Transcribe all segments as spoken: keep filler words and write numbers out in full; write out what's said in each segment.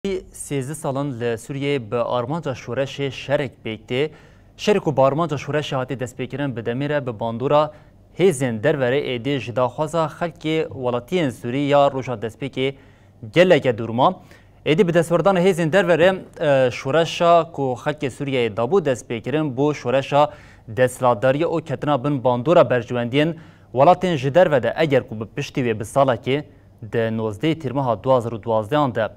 Sêzdeh salan li Sûriyeyê bi armanca şoreşê şerek pêk tê. Şerê ku bi armanca şoreşê hatiye destpêkirin bi demê re bi bandora hêzên derverê êdî ji daxwaza xelkê welatiyên Sûrî ya roja destpêkê geleke dûr ma. Êdî bi destwerdana hêzên derverê, e, şoreşa ku xelkê Sûriyeyê dabû destpêkirin, bû şoreşa desthilatdariyê û ketina bin bandora berjewendiyên welatên ji derve de, eger ku bi piştî wê bi salekê di nozdehê Tîrmeha du hazar û duwazdeh de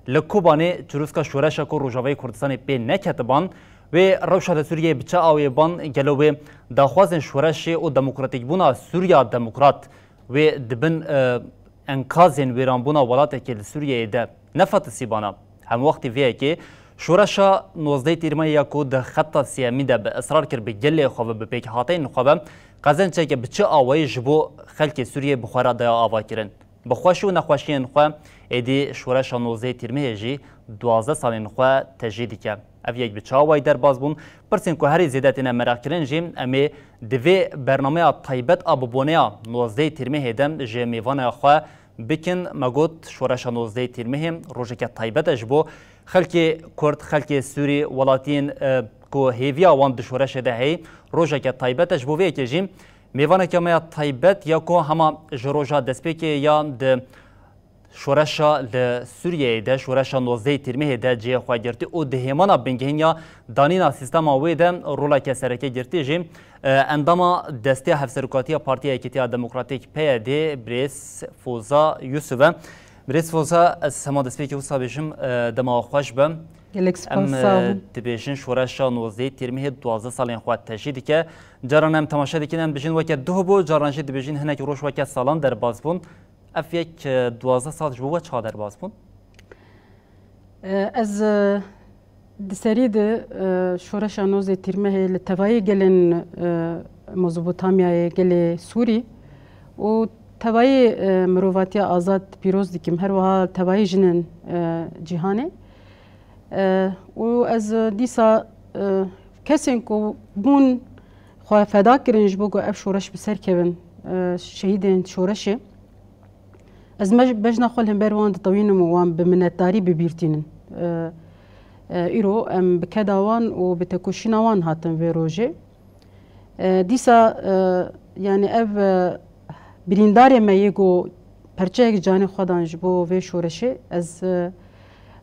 li Kobanê çirûska şoreşa ku Rojavayê Kurdistanê pê neketiban, wê rewşa li Sûriyeyê bi çi awê ban, gelo wê daxwazên şoreşê û demokratîkbûna Sûriya Demokrat wê di bin, e, enkazên wêranbûna welatekê li Sûriyeyê de nefatisîbana? Hemwextî vê yekê şoreşa nozdehê Tîrmehê ya ku di xeta sêyemî de bi israr kir bi gelê xwe ve, bi pêkhateyên xwe ve qezenceke bi çi awayî ji bo xelkê Sûriyeyê bi xwe re daya avakirin? Bi xweşî û nexweşiyên xwe êdî şoreşa nozdehê Tîrmehê jî duwazdeh salên xwe tejî dike. Ev yek bi çi awayî derbas bûn? Pirsên ku herî zêde têne meraqkirin jî em ê di vê bernameya taybet a biboneya nozdehê Tîrmehê de ji mêvana xwe bikin. Me got, şoreşa nozdehê Tîrmehê rojeke taybet e ji bo xelkê Kurd, xelkê Sûrî, welatiyên, e, ku hêviya wan di şoreşê de heye, rojeke taybet e. Ji bo vê yekê jî mêvaneke me ya taybet ya ku hema ji roja destpêkê ya di şoreşa li Sûriyeyê de, şoreşa nozdehê Tîrmehê de cihê xwe girtî û di hêmana bingehîn ya danîna sîstema wê de roleke sereke girtî jî, e, endama Desteya Hevserokatiya Partiya Yekîtiya Demokratîk, P Y D, birêz Foza Yusuf e. Birêz Foza, ez hema destpêkê wisa bêjim, e, dema we xweş be. Gelek spas, Em, sağ e, olun. Dibêjin şoreşa nozdehê Tîrmehê duwazdeh salên xwe tejî dike. Caran em temaşe dikin, em dibêjin weke duh bû, caran jî dibêjin hinek roj weke salan derbas bûn. Ev yek, e, duwazdeh sal ji bo we çawa derbas bûn? E, ez, e, di serî de, e, şoreşa nozdehê Tîrmehê li tevayî gelên, e, Mezopotamyayê, gelê Sûrî û tevayî, e, mirovatiya azad pîroz dikim. Her wiha tevayî jinên, e, cîhanê. E, û ez, e, dîsa, e, kesên ku bûn xwe feda kirin ji bo ku ev şoreş bi ser kevin, e, şehîdên şoreşê. Ez mej-, bejna xwe li hember wan ditewînim û wan bi minetdarî bi bîr tînin. E, e, îro em bi keda wan û bi tekoşîna wan hatin vê rojê. E, dîsa, e, yani ev, e, birîndarê me yê ku perçeyek canê xwe dan ji bo vê şoreşê, ez, e,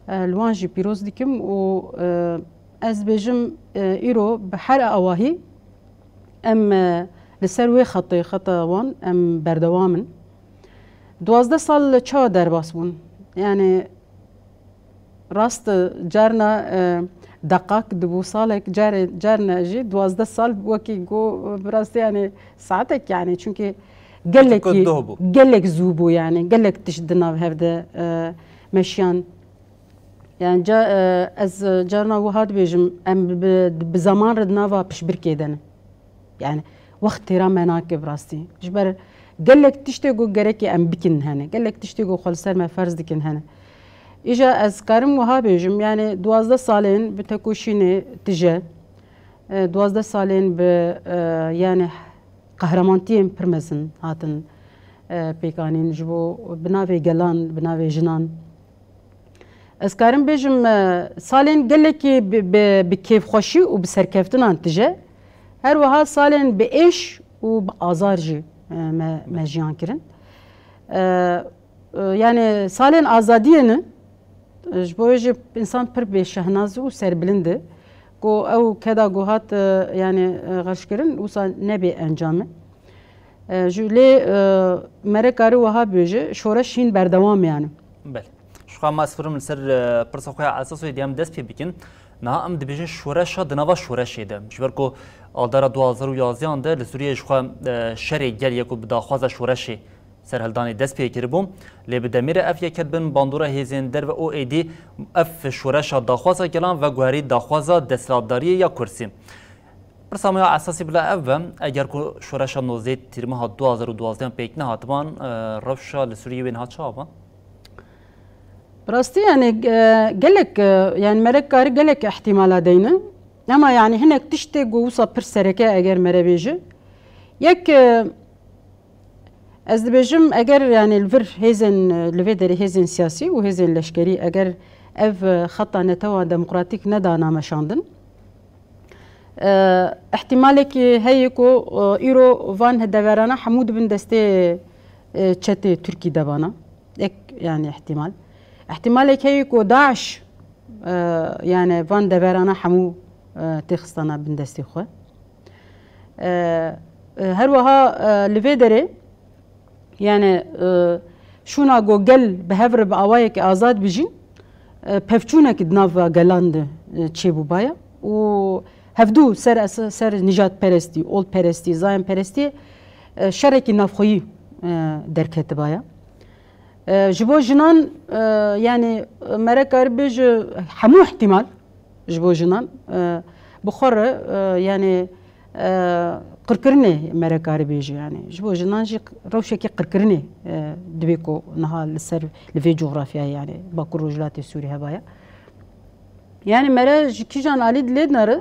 e, li wan jî pîroz dikim û, e, ez bêjim, e, îro bi her awahî em, e, li ser wê xetê, xeta wan em berdewam in. Duwazdeh sal çawa derbas bûn? Yani rast, carna, e, deqak dibû salek, carê-, carna jî duwazdeh sal wekî ku bi rastî yani saetek yani, çünkü gelekî, duh bû. Gelek zû bû yani, gelek tişt di nav hev de, e, meşiyan. Yani ca-, e, ez carna wiha dibêjim, em bi, bi, bi zeman re di nava piştbirkê de ne. Yani wext têra me nake bi rastî. Ji ber gelek tiştê ku gerekê em bikin hene. Gelek tiştê ku xwe li ser me ferz dikin hene. Îja ez karim wiha bêjim, yani duwazdeh salên bi tekoşînê tije, e, duwazdeh salên bi, e, yani qehramantiyên pir mezin hatin, e, pêkanîn ji bo bi navê gelan, bi navê jinan. Ez karim bêjim, e, salên gelekî bi, bi, bi kêfxweşî û bi serkeftinan tije. Her wiha salên bi êş û bi azar jî, e, me, me jiyan kirin. E, e, yani salên azadiyê ne, e, ji bo wê jî însan pir bê şehnaz û serbilind e. Ku ew keda ku hat, e, yani, e, xerckirin, wisa nebê encame. E, ji lê, e, mere kari wiha bêje, şoreş hîn berdewam e yani. Belê. Ji xwe ma ez firim li ser, e, pirsa xwe ya esasî diyem dest pê bikin. Niha em dibêjin şoreşa di nava şoreşê de. Ji ber ku aldara du hazar û yazdeh de li Sûriyeyê ji xwe, e, şerê gel yek û bi daxwaza şoreşê serhildanê dest pê kiribû. Lê bi demê re ev yek ket bin bandora hêzên derve û êdî ev şoreşa daxwaza gelan veguherî daxwaza desthilatdariyê ya kursî. Pirsa me ya esasî bila ev be, eger ku şoreşa nozdehê Tîrmeha du hazar û duwazdeh pêk nehatiban, e, rewşa li Sûriyê wê niha çawa be? Bi rastî yani, e, gelek, e, yani merek kari gelek ihtimala deyne. Ama yani hinek tiştê ku wisa pir sereke eger mere bêje. Yek, e, Ez dibêjim, eger, yani, li vir hêzên, li vê derê hêzên siyasî û hêzên leşkerî, eger Ev, e, xeta Netewa Demokratîk nedana meşandin. E, ihtimalekî heye ku, e, îro van deverana hemû dibin destê, e, çetê Tirkî de bana. Ek, yani ihtimal. İhtimalek heye ku DAIŞ, e, yani van deverana hemû, e, têxistana bin destê xwe. E, e, her wiha, e, li vê derê, yani, e, şûna ku gel bi hev re bi awayekî azad bijîn, e, pevçûnekî di nav gelan de, e, çêbûbaya û hevdû ser es-, ser nijadperestî, olperestî, zayenperestî, e, şerekî navxweyî, e, derketibaya. E, ji bo jinan, e, yani, e, me re karî bêje hemû ihtimal ji bo jinan, e, bi xwe re, e, yani, e, qirkirinê me re karî bêje, yani. Ji bo jinan jî rewşekî qirkirinê, e, divê ku niha li ser, li vê cografyayê, yani, Bakur Rojhilatê Sûrî hebaya. Yani, me re ji kîjan alî dilê dinere,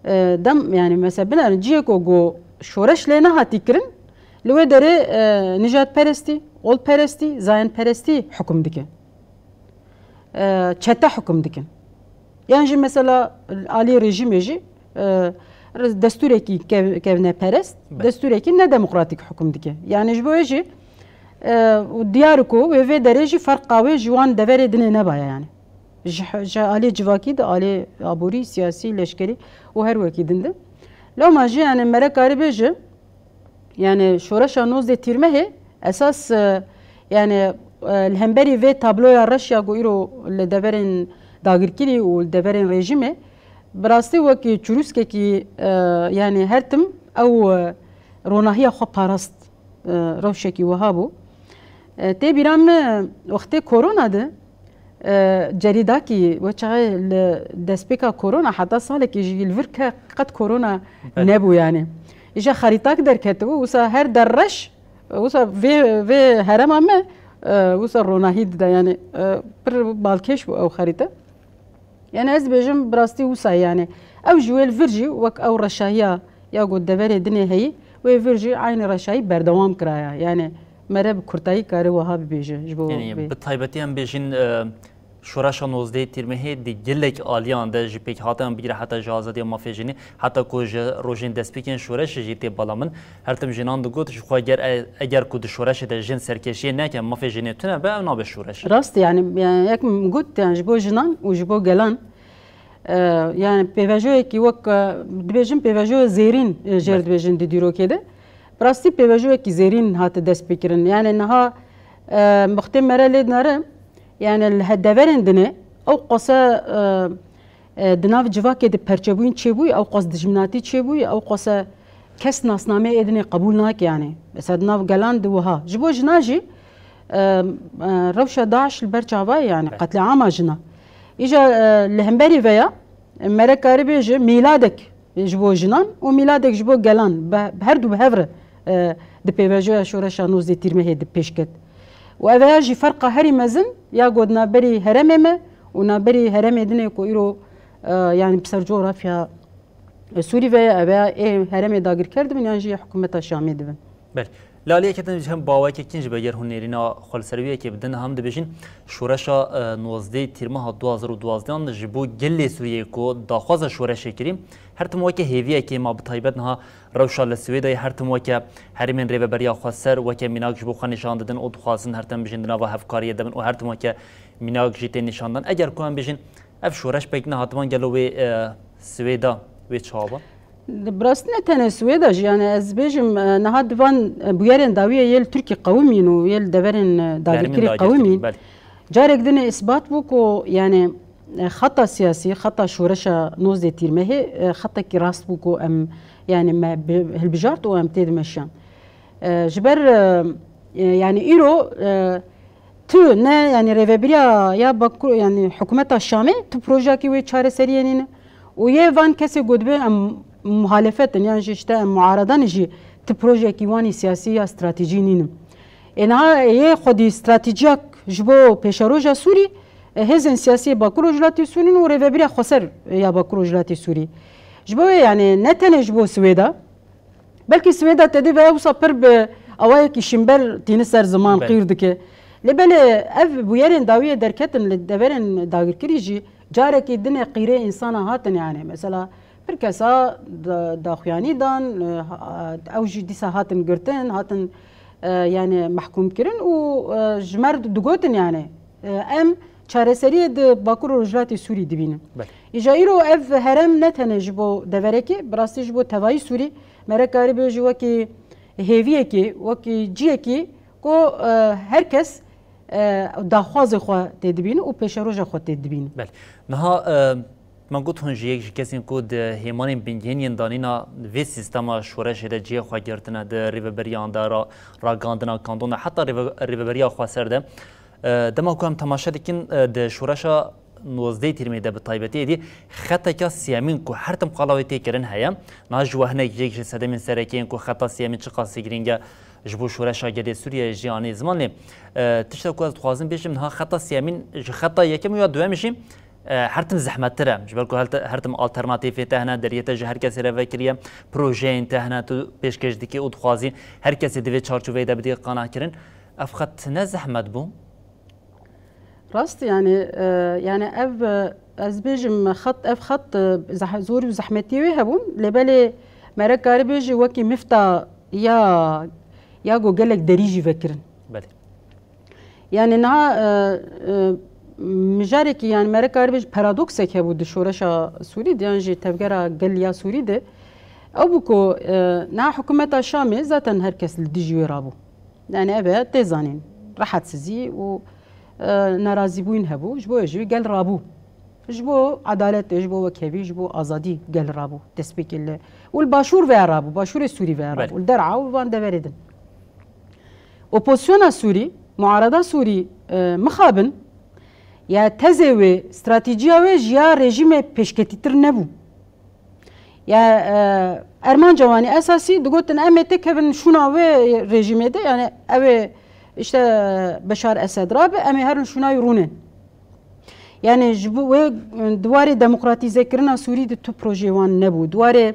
e, dem, yani, mesela, binere cihê ku, ku şoreş lê nehatî kirin, li wê derê, e, nijadperestî, olperestî, zayenperestî hukm dike. E, çete hukm dikin. Yan jî mesela alî rejîmê jî, e, destûrekî kev-, kevneperest, Be. destûrekî nedemokratîk hukm dike. Yani ji bo wê jî, e, û diyar ku wê vê derê jî ferqa wê ji wan deverê dinê nebaya yani. Ji, ji alî civakî de, alî aborî, siyasî, leşkerî û her wekî din de. Lewma jî yani me re karî bêje, Yani şoreşa nozdeh Tîrmehê esas, e, yani, e, li hemberî vê tabloya reş ya ku îro li deverên dagirkirî û li deverên rejîmê, bi rastî wekî çirûskekî, e, yani her tim ew, e, ronahiya xwe parast, e, rewşekî wiha bû. E, tê bîra min wextê korona de, E, cerîdakî, we çaxê li destpêka korona, heta salekê jî li vir ke qet korona Belê. nebû yani. Îja xerîtak derketibû, wisa her der reş, wisa vê, vê herema me, e, wisa ronahî dida yani, e, pir balkêş bû ew xerîte. Yani ez dibêjim bi rastî wisa yani. Ew ji wê li vir jî wek ew reşahiya ya ku deverê dinê heyî, wê vir jî eynî reşahî berdewam kiraya. Yani mere bi kurtayî kare wiha bibêje ji bo Yani vê. bi taybetî em bêjin, e, Şoreşa nozdehê Tîrmehê di gelek aliyan de ji pêkhatina bigire heta ji azadiya mafê jinê, heta ku ji rojên destpêkên şoreşê jî tê bala min. Her tim jinan digot, ji xwe ger e-, eger ku di şoreşê de jin serkêşiyê neke, mafê jinê tune be, ew nabe şoreş. Rast e, yani, yani, yek min got, yani, ji bo jinan û ji bo gelan, e, yani, pêvajoyekî wek, e, dibêjin pêvajoya zêrîn, e, jêr Belê. dibêjin di dîrokê de. Bi rastî pêvajoyekî zêrîn hate destpêkirin. Yani, niha, e, wextê mere lê dinere, Yani li he-, deverên dinê ew qase, e, e, di nav civakê de perçebûyîn çêbûyî, ew qas dijminatî çêbûyî, ew qase kes nasnameyê ê dinê qebûl nake yani. Mesela di nav gelan de wiha. Ji bo jina jî, e, e, rewşa DAIŞ li ber çava ye yani, Evet. qetlîama jina. Îja, e, li hemberî veya, e, mere karî bêje mîladek ji bo jinan û mîladek ji bo gelan bi, bi her du bi hev re, e, di pêvajoya şoreşa nozdeh Tîrmehê de pêş ket. Û ev ya jî ferqa herî mezin ya ku di navberî herêmê me û navberî herêmê din ê ku îro, e, yani bi ser cografya, e, Sûrî ve ye, ev ya ê herêmê dagirker dibin yan jî hikûmeta Şamê dibin. Belê. Li aliyekê din jî hem bawekê kin jî be ger hûn nêrîna xwe li ser wî yekê bidin, hem dibêjin şoreşa, e, nozdehê Tîrmeha du hazar û duwazdeh de ji bo gelê Sûriyeyê ku daxwaza şoreşê kirî, her tim weke hêviyekê ma bi taybet niha rewşa li Swêdayê her tim weke herêmên Rêveberiya Xweser weke mînak ji bo xwe nîşan didin û dixwazin her tim bijîn di nava hevkariyê de bin û her tim weke mînak jî tê nîşan dan. Eger ku em bijîn ev şoreş pêk nehatiban gelo wê, e, Swêda wê çawa ba? Bi rastî ne tenê Swêda jî, yani ez bêjim, e, niha di van, e, bûyerên dawiyê yê li Tirkî qewimîn û yê li deverên, e, dagirkirî dagirkirî, qewimîn. belê. Carek din îsbat bû ku, yani, e, xeta siyasî, xeta şoreşa nozdeh Tîrmehê, e, xetekî rast bû ku em, yani, me bi-, hilbijart û em tê dimeşiyan. E, ji ber, e, e, yani, îro, e, Tu ne, yani, rêvebiriya ya Bakur, yani, hikûmeta Şamê tu projeyekî wê çareseriyê nîne. Û yê van kesê ku dibe em muhalefet in, yan jî işte em muarada ne jî tu projeyekî wan î siyasî ya stratejî nîne. Ê niha yê xwedî stratejiyak ji bo pêşeroja Sûrî, e, hêzên siyasî yê Bakur Rojhilatê Sûrî ne û rêvebiriya xweser ya Bakur Rojhilatê Sûrî. Ji bo wê, yani, ne tenê ji bo Swêda, Belkî Swêda tedî ve wisa pir bi awayekî şînber tîni ser ziman Belê. qîr dike. Lê belê ev bûyerên dawiyê derketin li deverên dagirkirî jî carekî dinê qîrê însana hatin, yani mesela pir kesa da-, daxuyanî dan, e, ha-, ew jî dîsa hatin girtin, hatin, e, yani mehkûm kirin û, e, ji me re digotin, yani, e, em çareseriyê di Bakur û Rojhilatê Sûrî dibînin. Belê. Îja îro ev herem ne tenê ji bo deverekê, bi rastî ji bo tevayî Sûrî, me re karî bê jî wekî hêviyekî, wekî ciyekî ku, e, her kes, e, daxwazê xwe tê dibînin û pêşeroja xwe tê dibînin. Belê. Niha, e, me got hûn ji yek ji kesên ku di hêmanên bingehîn yên danîna vê sîstema şoreşê de cihê xwe girtine di rêveberiyan de, ra-, ragihandina kanton de, heta rêve-, rêveberiya xweser de. E, dema ku em temaşe dikin, e, di şoreşa nozdehê Tîrmê de bi taybetî êdî xeteka siyemîn ku her tim qala wê tê kirin heye. Niha ji we hinek yek ji sedemên sereke yên ku xeta siyemîn çiqasî girîng e ji bo şoreşa gelê Sûriyeyê jî anî ziman lê, e, tişta ku ez dixwazim bêjim niha xeta siyemîn ji xeta yekem û ya duwemî jî, e, her tim zehmettir e. Ji ber ku her ti-, her tim alternatîfê te hene, deriyê te ji her kesê re vekiriye, projeyên te hene, tu pêşkêş dikî û dixwazî her kesê di vê çarçoveyê de bidî qanehkirin. Ev xet ne zehmet bû? Rast, yani, e, yani ev, e, ez bêjim xet, ev xet, e, zeh-, zor û zehmetiyê wê hebûn, lê belê me re karî bêjî wekî mifta ya, ya go gelek derî jî vekirin. Belê. Yani niha, e, e, mijarekî, yani me re karî bêjî paradoksek hebû di şoreşa Sûrî de, yan jî tevgera gel ya Sûrî de. Ew bû ku, e, niha hikûmeta Şamê zaten her kes li dijî wê rabû. Yani ev e tê zanîn. Rehatsizî û, e, nerazîbûyîn hebû. Ji bo wê jî gel rabû. Ji bo edaletê, ji bo wekhevî, ji bo azadî gel rabû. Destpêkê li, û li başûr ve rabû, başûrê Sûrî ve rabû. Belê. Li Der'a û van deverê din. Opozisyona Sûrî, muarada Sûrî, e, mixabin, ya tezê wê, stratejiya wê ji ya rejîmê pêşketîtir nebû. Ya, e, armanca wan ê esasî digotin, em ê têkevin şûna wê rejîmê de, yani ew ê işte Beşar Esed rabe, em ê herin şûna wî rûnin. Yani ji bo wê, e, di warê demokratîzekirina Sûrî de tu projeyê wan nebû. Di warê,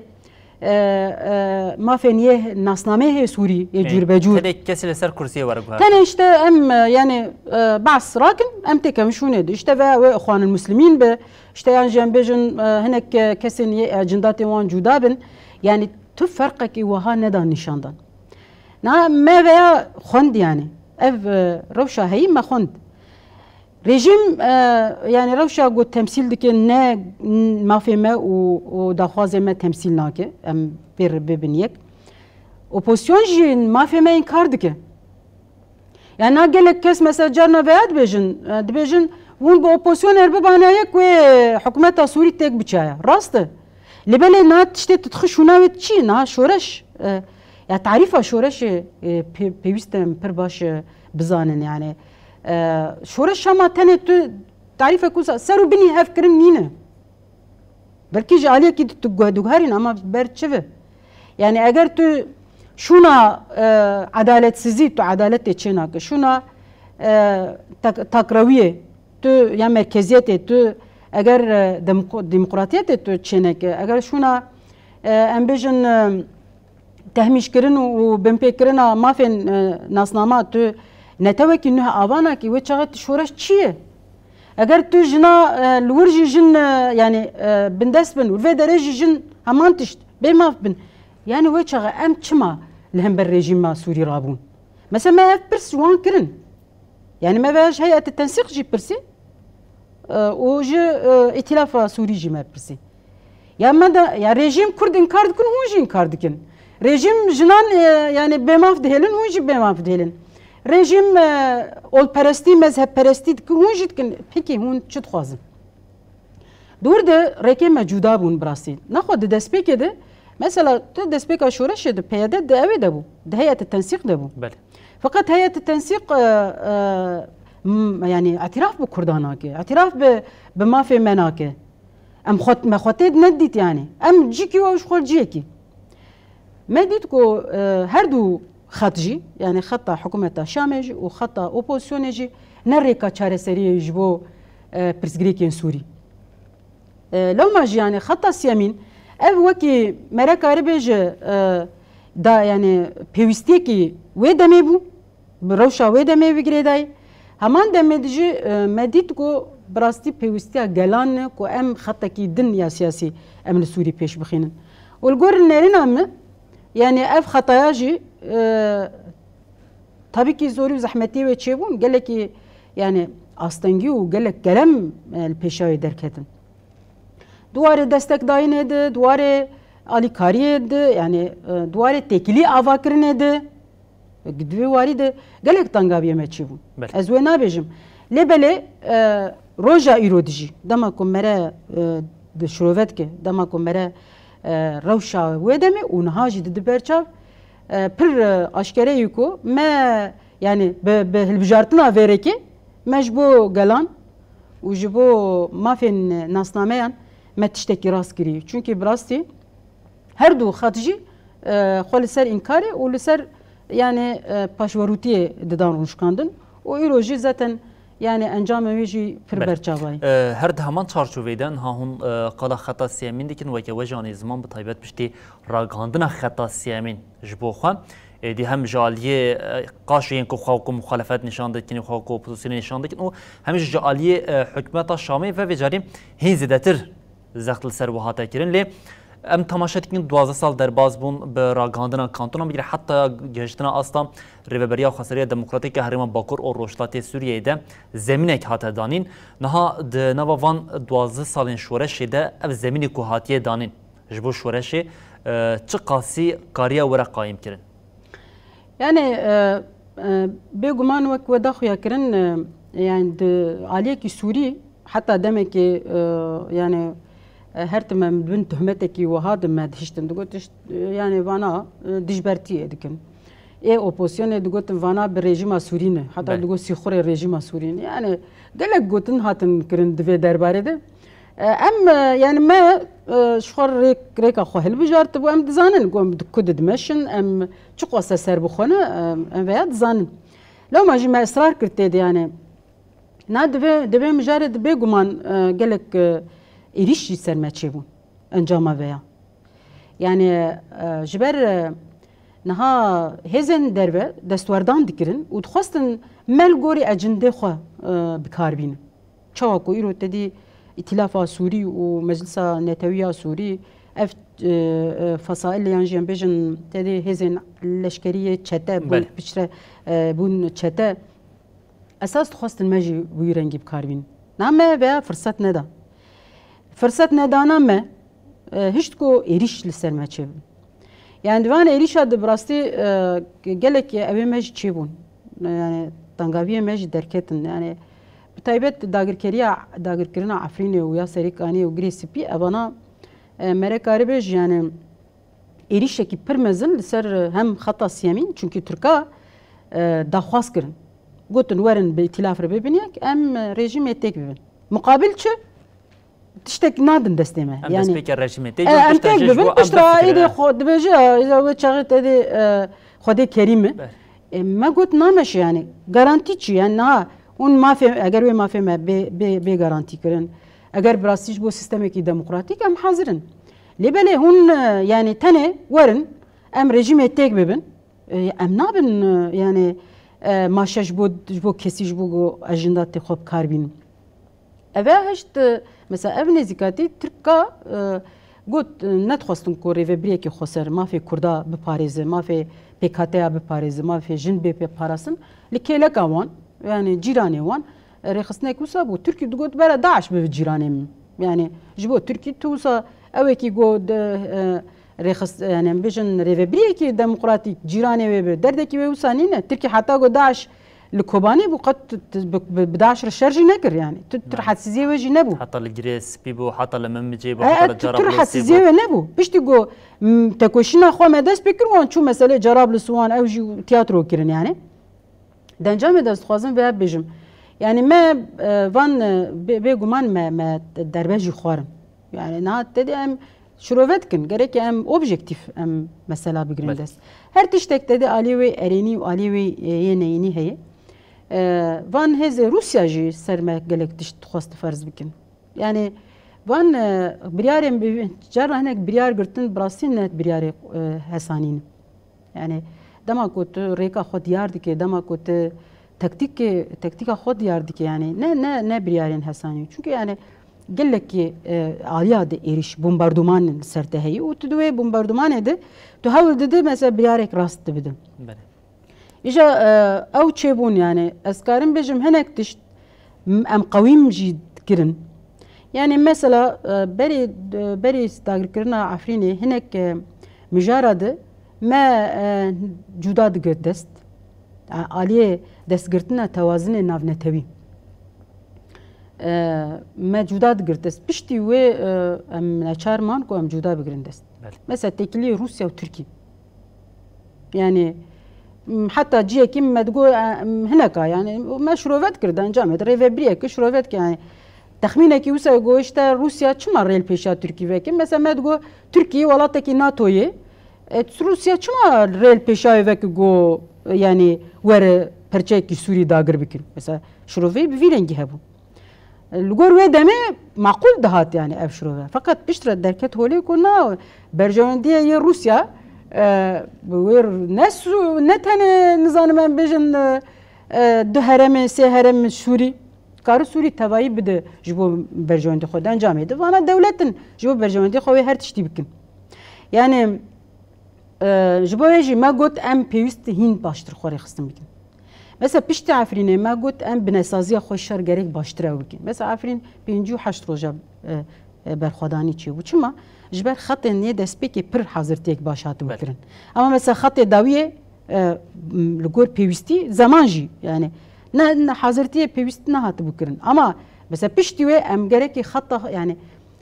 e, e, mafên yê nasnameyê Sûrî yê cûrbecûr. Tenê kesê li ser kursiyê were guhertin. Tenê işte em, e, yani, e, behs rakin, em têkevin şûnê de. İşte ve wê Ixwanul Muslimîn be, işte yan jî em bêjin, e, hinek, e, kesên yê, e, cindatên wan cuda bin. Yani tu ferqekî wiha neda nîşandan. Na me veya xwend yani. Ev, e, rewşa heyî me xwend. Rejîm, e, yani rewşa ku temsîl dike ne mafê me û, û daxwazê me temsîl nake. Em pê re bibin yek. Opozisyon jî mafê me înkar dike. Yani na gelek kes mesela carna veya dibêjin, e, dibêjin hûn bi opozisyonê re bibane yek wê hikûmeta Sûrî têk biçaya. Rast e. Lê belê na tiştê tu dixî şûna wê çi? Na şoreş, e, ya tarîfa şoreşê, e, pê-, pêwîst e em pir baş, e, bizanin yani. E, şoreş hema tenê tu tarîfek wisa ser û binî hevkirin nîne. Belkî ji aliyekî tu, tu guhediguherîn ama ber çi ve? Yani eger tu şûna, e, edaletsizî, tu edaletê çênake, şûna, e, tak-, takrawiyê tu ya merkeziyetê tu eger, e, demok-, demokratiyetê tu çêneke, eger şûna, e, em bêjin, e, tehmîşkirin û, û binpêkirina mafên, e, nasnama tu netewekî nuh ava nakî, wê çaxê tu şoreş çi ye? Eger tu jina, e, li wir jî jin, e, yani, e, bindest bin û li vê derê jî jin heman tişt bê maf bin. Yani wê çaxê em çima li hember rejîma Sûrî rabûn? Mesela me ev pirs ji wan kirin. Yani me ve ji heyetê tensîq jî pirsî, e, û ji, e, îtîlafa Sûrî jî me pirsî. Ya me de, ya rejîm Kurd înkar dikin, hûn jî înkar dikin. Rejîm jinan, e, yani bêmaf dihêlin, hûn jî bêmaf dihêlin. Rejîm, e, olperestî, mezhebperestî dikin, hûn jî dikin. Pekî hûn çi dixwazin? Di wir de rêkê me cuda bûn bi rastî. Nexwe di destpêkê de, mesela tu destpêka şoreşê de P Y D di ewê de bû, di heyetê tensîq de bû. Belê. Feqet heyetê tensîq, e, e, m-, yani îtiraf bi Kurdan nake, îtiraf bi, bi mafê me nake. Em xwe, me xwe tê nedît yani. Em cîkî û ew ji xwe ciyekî. Me dît ku, e, her du xet jî, yani xeta hikûmeta Şamê jî û xeta opozisyonê jî ne rêka çareseriyê ji bo, e, pirsgirêkên Sûrî. E, lewma jî yani xeta siyemîn ev wekî me re karî bêje, e, da yani pêwîstiyekî wê demê bû, bi rewşa wê demê wî girêdayî. Heman demê de jî, e, me dît ku bi rastî pêwîstiya gelan e ku em xetekî din ya siyasî em li Sûrî pêş bixînin. Û li gor nerîna min, yanî ev xetaya jî, e, tabî kî zorî û zehmetiyê wê çêbûn, gelekî, yanî astengî û gelek kerem, e, li pêşa wê derketin. Di warê destekdayînê de, di warê alîkariyê de, yanî, e, di warê têkilî avakirinê de, di vê warî de gelek tengaviyê me çêbûn. Belê. Ez wê nabêjim. Lê belê, e, roja îro dijî, dema ku mere, e, di şirove dike, dema ku mere, e, rewşa wê demê û niha jî didi berçav, e, pir, e, aşkere yî ku me, yanî bi, bi hilbijartina vê rêkê me ji bo gelan û ji bo mafên nasnameyan me tiştekî rast kirî. Çunkî bi rastî her du xet jî, e, xwe li ser înkarê û li ser, yanî, e, paşverûtiyê didan rûnişkandin û îro jî zaten, yanî, encamê wê jî pir Belê. berçavayî. E, her di heman çarçoveyê de niha hûn, e, qala xeta siyemîn dikin, weke we jî anî ziman, bi taybet piştî ragihandina xeta siyemîn ji bo xwe. Êdî hem ji aliyê, e, qaşo yên ku xwe ku muxalefet nîşan dikin, xwe ku opozisyonê nîşan dikin û hem jî ji aliyê, e, hikûmeta Şamê ve vê carî hîn zêdetir zext li ser we hate kirin. Lê em temaşe dikin, duwazdeh sal derbas bûn bi ragihandina kantona, bigire heta gihiştina asta Rêveberiya Xweseriya Demokratîk ya Herêma Bakur û Rojhilatê Sûriyeyê de zemînek hate danîn. Niha di nava van duwazdeh salên şoreşê de ev zemînê ku hatiye danîn ji bo şoreşê, e, çi qasî kariya were qayîm kirin? Yani, e, e, bêguman wek we da xuya kirin, e, yani di aliyekî Sûrî heta demekê, e, yani, e, her tim em bin tuhmetekî wiha de me dihiştin. Digot, işte, e, yani vana, e, dijbertiyê dikin. Ê opozisyonê digotin vana bi rejîma Sûrî ne. Heta Belê. digot sîxurê rejîma Sûrî ne. Yani gelek gotin hatin kirin di vê derbarê de. E, em, e, yani me, e, ji xwe rêk, rêka xwe hilbijartibû. Em dizanin ku em di ku de dimeşin, em çiqas ser bi xwe ne, em, em veya dizanin. Lewma jî me israr kir tê de, yani. Na divê, divê mijarê de bêguman, e, gelek, e, êrîş jî ser me çêbûn encama veya. Yani, e, ji ber, e, niha hêzên derve destwerdan dikirin û dixwestin me li gorî ecindê xwe, e, bi kar bînin. Çawa ku îro te dî Îtîlafa Sûrî û Meclisa Netewî ya Sûrî, ev, e, e, fesaîl yan jî em bêjin te dî hêzên leşkerî yê çete bûn, Belê. piçre, e, bûn çete. Esas dixwestin me jî wî rengî bi kar bînin. Na me veya firset neda. Firset nedana me, e, hişt ku êrîş li ser me çêbin. Yani di van êrîşa de bi rastî, e, gelek ew ê me jî çêbûn. Yani tengaviyê me jî derketin. Yani bi taybet dagirkeriya, dagirkirina Efrînê û ya Serêkaniyê û Girê Spî, evana, e, mere karibê jî yani êrîşekî pir mezin li ser hem xeta siyemîn, çunkî Tirka, e, daxwaz kirin. Gotin werin bi îtîlaf re bibin yek, em, e, rejîmê têk bibin. Muqabil çi? Tiştek nadin destê me. Em Yani, destpêkê rejîmê tê, e, em têk bibin, piştre êdî xwe dibêje, e, wê çaxê te dê, e, Xwedê kerîm e. Ber. E, me got nameşe yani. Garantî çi yani? Niha hûn mafê, eger wê mafê me bê, bê, bê garantî kirin, eger bi rastî ji bo sistemekî demokratîk em hazir in. Lê belê hûn, e, yani tenê werin, em rejîmê têk bibin. E, em nabin, e, yani, e, maşe ji bo, ji bo kesî, ji bo ku ejinda tê xwe bi kar bînin. Eve hişt, e, mesela ev nêzîkatî Tirka, e, got, e, nedixwestin ku rêvebirêkê xweser mafê Kurda biparêze, mafê P K T ya biparêze, mafê jin bê pê parastin. Li kêleka wan, yani cîranê wan, e, rêxistinek wisa bû. Tirkî digot bera DAIŞ bibe cîranê min. Yani ji bo Tirkî tu wisa ewekî got, e, rêxist, yani em bêjin rêvebiriyekî demokratîk cîranê wê bi derdekî wê wisa nîne. Tirkî heta ku DAIŞ li Kobanê bû, qet t-, t-, bi, bi, bi DAIŞ re şer jî nekir yani. Tu, tu Nayê. rehatsiziyê wê jî nebû. Heta li Girê Spî bû, heta li Memicê bû, E, heta e, li tu, tu Carablûsê rehatsiziyê bû. wê nebû. Piştî ku, m, tekoşîna xwe me dest pê kir, wan çû meselê Carablûs wan ew jî tiyatro kirin yani. Dencamê de ez dixwazim vê bêjim. Yani me, e, van, e, bê, bêguman me, me derbe jî xwarin. Yani niha te dê em şirove dikin. Gerek em objektîf em mesela bigirin Belê. dest. Her tiştek te dê alî wê erênî û alî wê, e, yê neyînî heye. E, van hêzê Rûsya jî ser me gelek tişt dixwest ferz bikin. Yani van, e, biryarên bi, carna hinek biryar girtin bi rastî ne biryarê, e, hesanî ne. Yani dema ku tu rêka xwe diyar dike, dema ku tu taktîk, taktîka xwe diyar dike, yani ne, ne, ne biryarên hesanî. Çunke yani gelekî, e, aliya de êrîş, bombarduman li ser te heye û tu di wê bombardumanê de tu hewl dide mesela biryarek rast dibide. Belê. Îja, e, ew çêbûn, yani ez karim bêjim hinek tişt m-, em qewîm jî dikirin. Yani mesela, e, berê, e, berê dagirkirina Efrînê hinek, e, mijara de me, e, cuda digirt dest. A-, aliyê destgirtina tewazinê navnetewî. E, me cuda digirt dest. Piştî wê, e, em neçar man ku em cuda bigirin dest. Belê. Mesela têkiliyê Rûsya û Tirkî. Yani, m, heta ciyekî me digo, e, m, hineka, yani, me şirove dikir, di encamê de rêvebiriyekê şirove dikir, yani, texmînekî wisa go, işte, Rûsya çima rê li pêşiya Tirkî veke? Mesela, me digo, Tirkî welatekî NATO yê, e, Rûsya çima rê li pêşiya wê veke go, yani, were perçeyekî Sûrî dagir bikin? Mesela, şiroveyê bi vî rengî hebû. Li gor wê demê maqûl dihat, yani, ev şirove. Feqet piştre derket holê ku na, berjewendiyê yê Rûsya, e, wê ne su-, ne tenê, nizanim em bêjin, e, e, du heremê, sê heremê Sûrî, kari Sûrî tevayî bide ji bo berjewendî xwe. Di encamê de vana dewlet in ji bo berjewendî xwe wê her tiştî bikin. Yani, e, ji bo wê jî me got em pêwîst hîn baştir xwe rêxistin bikin. Mesela piştî Efrînê me got em binesaziya xwe şer gerek baştir ew bikin. Mesela Efrîn pêncî û heşt roja, e, e, berxwedanî çêbû. Çima? Ji ber xetên yê destpêkê pir hazirtiyek baş hatibû Belê. kirin. Ama mesela xetê dawiyê, e, m, li gor pêwîstî zeman jî, yani ne, ne hazirtiyê pêwîst nehatibû kirin. Ama mesela piştî wê em gerekî xeta, yani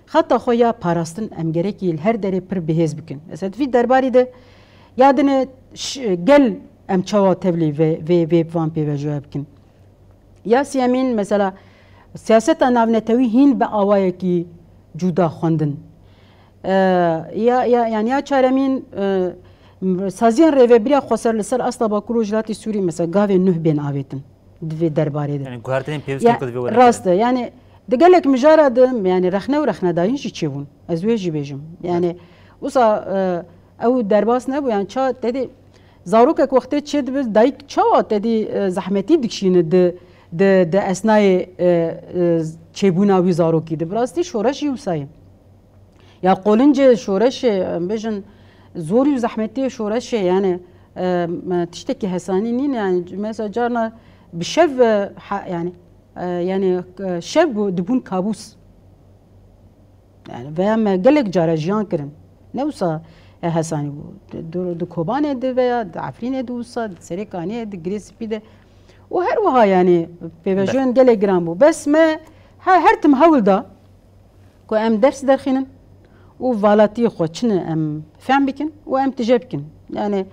xeta xwe ya parastin em gerekî li her derê pir bihêz bikin. Mesela di vî derbarî de ya dine ş-, gel em çawa tevlî vê, vê, vê van pêvajoya bikin. Ya siyemîn, mesela, siyaseta navnetewî hîn bi awayekî cuda xwendin. E, ya, ya, yani ya çaremîn, e, saziyên rêvebiriya xweser li ser asta Bakur û Rojhilatê Sûrî, mesela, gavê nuh bên avêtin di vê derbarê de. Yani guhertinên pêwîst Ya, ku divê were rast e. Yani di gelek mijara de, yani rexne û rexnedayîn jî çêbûn. Ez wê jî bêjim. Yani wisa, e, ew derbas nebû. Yani ça tedê zarokek wextê çê dibe dayik çawa tedî, e, zehmetî dikişîne di, di, di esnayê, e, e, çêbûna wî zarokî de. Bi rastî şoreş jî wisa ye. Ya qolincê şoreşê, em bêjin, zorî û zehmetiyê şoreşê, yani, e, me tiştekî hesanî nîne, yani, mesela carna bi şev, e, ha-, yani, e, yani, e, şev bû, dibûn kabûs. Yani, veya me gelek cara jiyan kirin. Ne wisa, e, hesanî bû. Di, di, di Kobanê de veya di Efrînê de wisa, di Serêkaniyê, di Girê Spî de. Û her wiha, yani, pêvajoyên gelek giran bû. Bes me he-, her tim hewl da, ku em ders derxînin û valatiyê xwe çi ne em fehm bikin û em tije bikin. Yani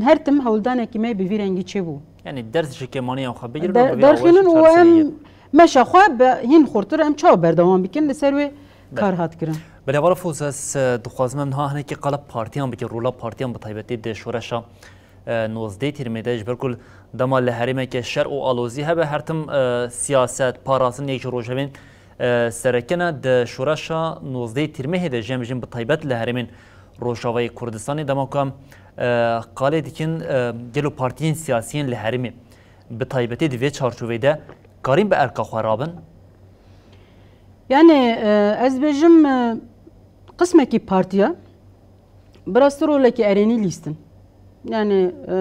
her tim hewldanekî me bi vî rengî çêbû. Yani ders ji kêmaniya xwe bigirin û Der-, bi vî derxînin awayekî û çareseriyê em meşa xwe bi hîn xurtir em çawa berdewam bikin li ser wê Belê. kar hat kirin. Belê, Heval Foz, ez, e, dixwazim em niha hinekî qala partiyan bikin, rola partiyan bi taybetî di şoreşa e, nozdeh Tîrmê de, ji ber ku dema li herêmeke şer û alozî hebe, her tim, e, siyaset, parastin yek ji rojevên, e, sereke ne. Di şoreşa nozdeh Tîrmehê de jî em bijîn bi taybet li herêmên Rojavayê Kurdistanê, dema ku em, e, qalê dikin, e, gelo partiyên siyasiyên li herêmê bi taybetî di vê çarçoveyê de karîn bi erka xwe rabin? Yani, e, ez bêjim, e, qismekî partiya Bi rastî rolekî erênî lîstin. Yani, e,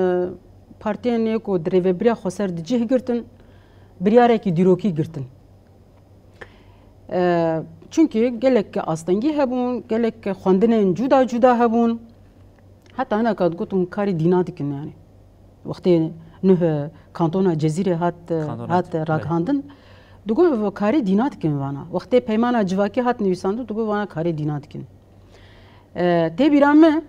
partiyên yê ku di rêvebiriya xweser di cih girtin, biryarekî dîrokî girtin. E, çunkî gelek astengî hebûn, gelek xwendinên cuda cuda hebûn. Heta hineka digotin karî dîna dikin yani. Wextê nuh, e, kantona Cezîrê hat, e, Kantona hat, Cezîrê, belê. ragihandin, digot karî dîna dikin vana. Wextê peymana civakî hat nivîsandin, digot vana karî dîna dikin. E, tê bîra min,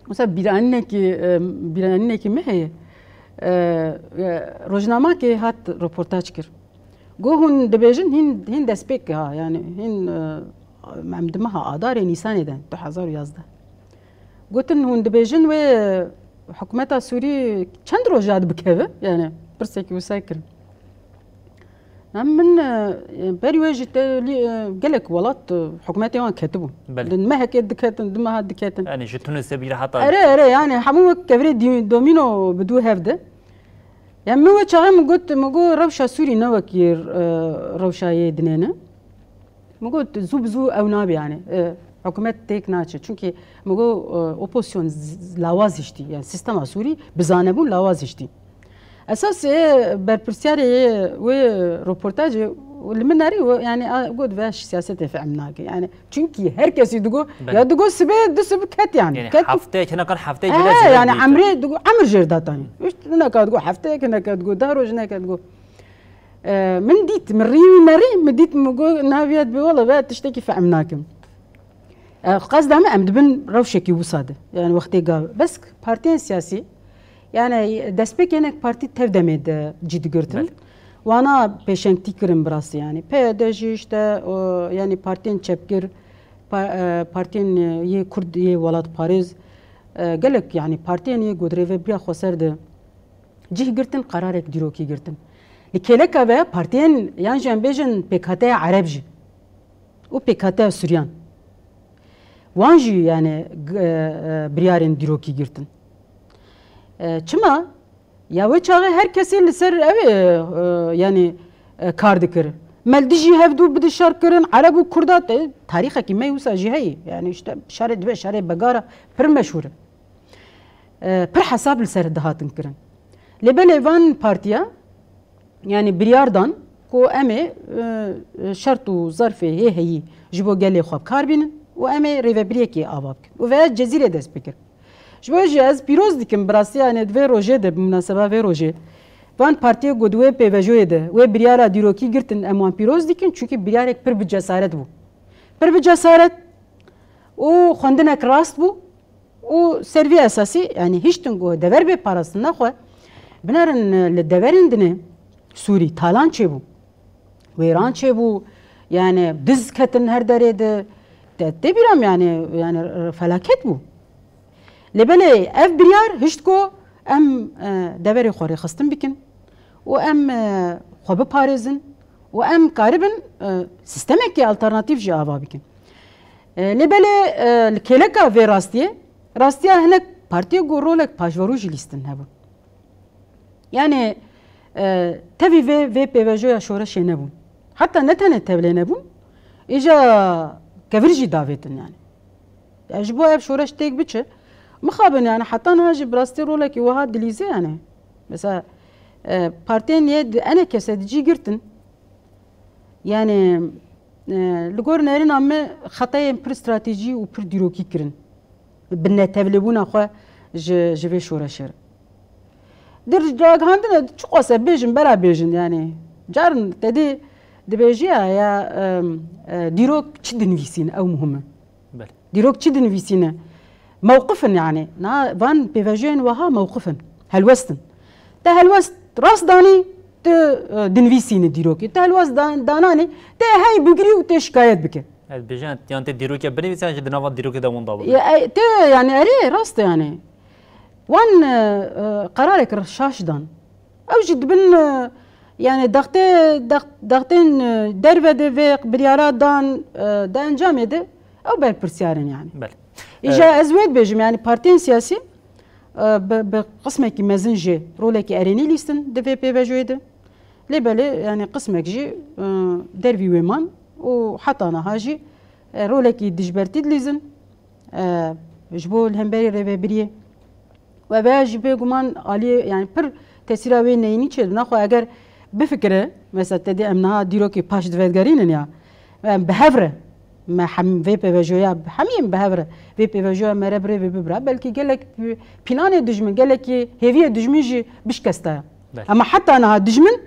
mesela bîranînekî, e, bîranînekî me heye. E, e, rojnamakê hat roportaj kir. Got hûn dibêjin hîn, hîn destpêk ha, yani hîn, e, em di meha Adarê Nîsanê de, du hezar û yazdeh. Gotin hûn dibêjin wê hikûmeta Sûrî çend roja dibikeve? Yani pirsekî wisa kirin. Em min, e, berî wê jî te, lî, e, gelek welat, e, hikûmetê wan ketibû. Belê. Di mehekê diketin, du meha diketin. Yani ji Tunisê bîre heta Erê, erê, yani hemû wek kevirê dî-, domîno bi dû hev de. Yani min wê çaxê min got, min got rewşa Sûrî ne wekî, e, rewşa yê dinê ne. Min got zû bi zû ew nabe yani. E, hikûmet têk naçe. Çunkî min got, e, opozîsyon z-, z-, lawaz hiştî. Yani sîstema Sûrî bi zanebûn lawaz hiştî. Esas, e, berpirsiyarê yê wê roportajê li min nerî, yani, a, got ve siyasetê fehm nake. Yani, çünkü her kesî digo, Belê. ya digo sibê, du sibê ket yani. Yani Ket hefteyek, hinekan hefteyek He, bile zêde yani dîte. emrê digo, emir jêr datanî. Îşte hineka digo hefteyek, hineka digo deh roj, hineka digo. E, min dît, min rî wî nerî, min dît, min got, naviye dibê, wela ve tiştekî fehm nakim. E, qezda me em dibin rewşekî wisa de. Yani wextê gav. Bes partiyên siyasî, yani destpêkê hinek partî tev demê de cî digirtin. Belê. Wana pêşengtî kirin bi rastî yani. P Y D jî işte, o, yani partiyên çepgir, pa-, e, partiyên, e, yê Kurd, yê welatparêz, e, gelek yani partiyên yê ku di rêvebiriya xweser de cih girtin, qerarek dîrokî girtin. Li kêleka ve partiyên, yan jî em bêjin P K T ya Ereb jî û P K T ya Suryan. Wan jî yani g-, e, e, biryarên dîrokî girtin. E, çima? Ya wê çaxê her kesê li ser ew ê, e, yani, e, kar dikir. Me li dijî hevdû bidi şer kirin, Ereb û Kurda te, tarîxekî me wisa jî heye. Yani işte şerê dibe şerê Begara pir meşhûr e. E, pir hesab li ser dihatin kirin. Lê belê van partiya, yani biryar dan ku em ê, e, şert û zerfê hê heyî ji bo gelê xwe bi kar bînin û em ê rêvebiriyekê ava bikin. Û veya Cezîrê dest pê kir. Ji bo jî ez pîroz dikim, bi rastî, yani di vê rojê de, bi munaseba vê rojê, van partiyê ku di wê pêvejoyê de wê biryara dîrokî girtin, em wan pîroz dikin, çunkî biryarek pir bi cesaret bû. Pir bi cesaret û xwendinek rast bû û ser vî esasî, yani hiştin ku dever bê parastina xwe, binerin li deverên dinê Sûrî talan çêbû. Wêran çêbû, yani diz ketin her derê de, te, tê bîra min yani, yani felaket bû. Lê belê ev biryar hişt ku em, e, deverê xwe rêxistin bikin û em, e, xwe biparêzin û em karibin, e, sîstemekî alternatîf jî ava bikin. E, lê belê, e, li kêleka vê rastiyê, rastiya hinek partiyê ku rolek paşverû jî lîstin hebûn. Yani, e, tevî vê, vê pêvejoya şoreşê nebûn. Heta ne tenê tevlê nebûn, îja kevir jî davêtin yani. Ya ji bo ev şoreş têk biçe, mixabin yani heta niha jî bi rastî rolekî wiha dilîze yani. Mesela, e, partiyên yê di enê kese di cî girtin. Yani, e, li gor nerîna me xetayên pir stratejî û pir dîrokî kirin. Bi netevlêbûna xwe ji, ji vê şoreşê re. Di ragihandinê çiqas e bêjin, bera bêjin, yani. Carin te dî dibêjî ya, ya, em, e, dîrok çi dinivîsîn, ew muhim e. Belê. Dîrok çi dinivîsîne? Mewqif in yani. Na, van pêvejiyên wiha mewqif in. Helwest in. Te helwest rast danî, tu, e, dinivîsîne dîrokê. Tu helwest dan-, dananî, te hey bigirî û tê şikayet bike. Ez bêjin, yan tê dîrokê binivîse, yan jî di nava dîrokê de winda bibe. Ya, e, tê, yani, erê, rast e, yani. Wan, e, e, qerarek şaş dan. Ew jî dibin, e, yani, daxtê, dax-, daxtên, e, derve de vê biryara dan, e, di encamê de ew berpirsiyar in, yani. Belê. Îja E, ez wê dibêjim, yani, partiyên siyasî, e, bi, bi qismekî mezin jî rolekî erênî lîstin di vê pêvejoyê de. Lê belê, yani, qismek jî, e, dervî wê man û heta niha jî, e, rolekî dijbertî dilîzin, e, ji bo li hemberî rêvebiriyê. We veya jî bêguman aliyê, yani, pir tesîra wê neyînî çêdibin. Naxwe eger bifikire, mesela, te dî em niha dîrokê paş divegerînin ya, em bi hev re, me hem vê pêvejoya, hemî em bi hev re, vê pêvejoya me re birêve bibira, belkî gelek planê dijmin, gelekî hêviyê dijmin jî bişkesta ya. Belê. Ama heta niha dijmin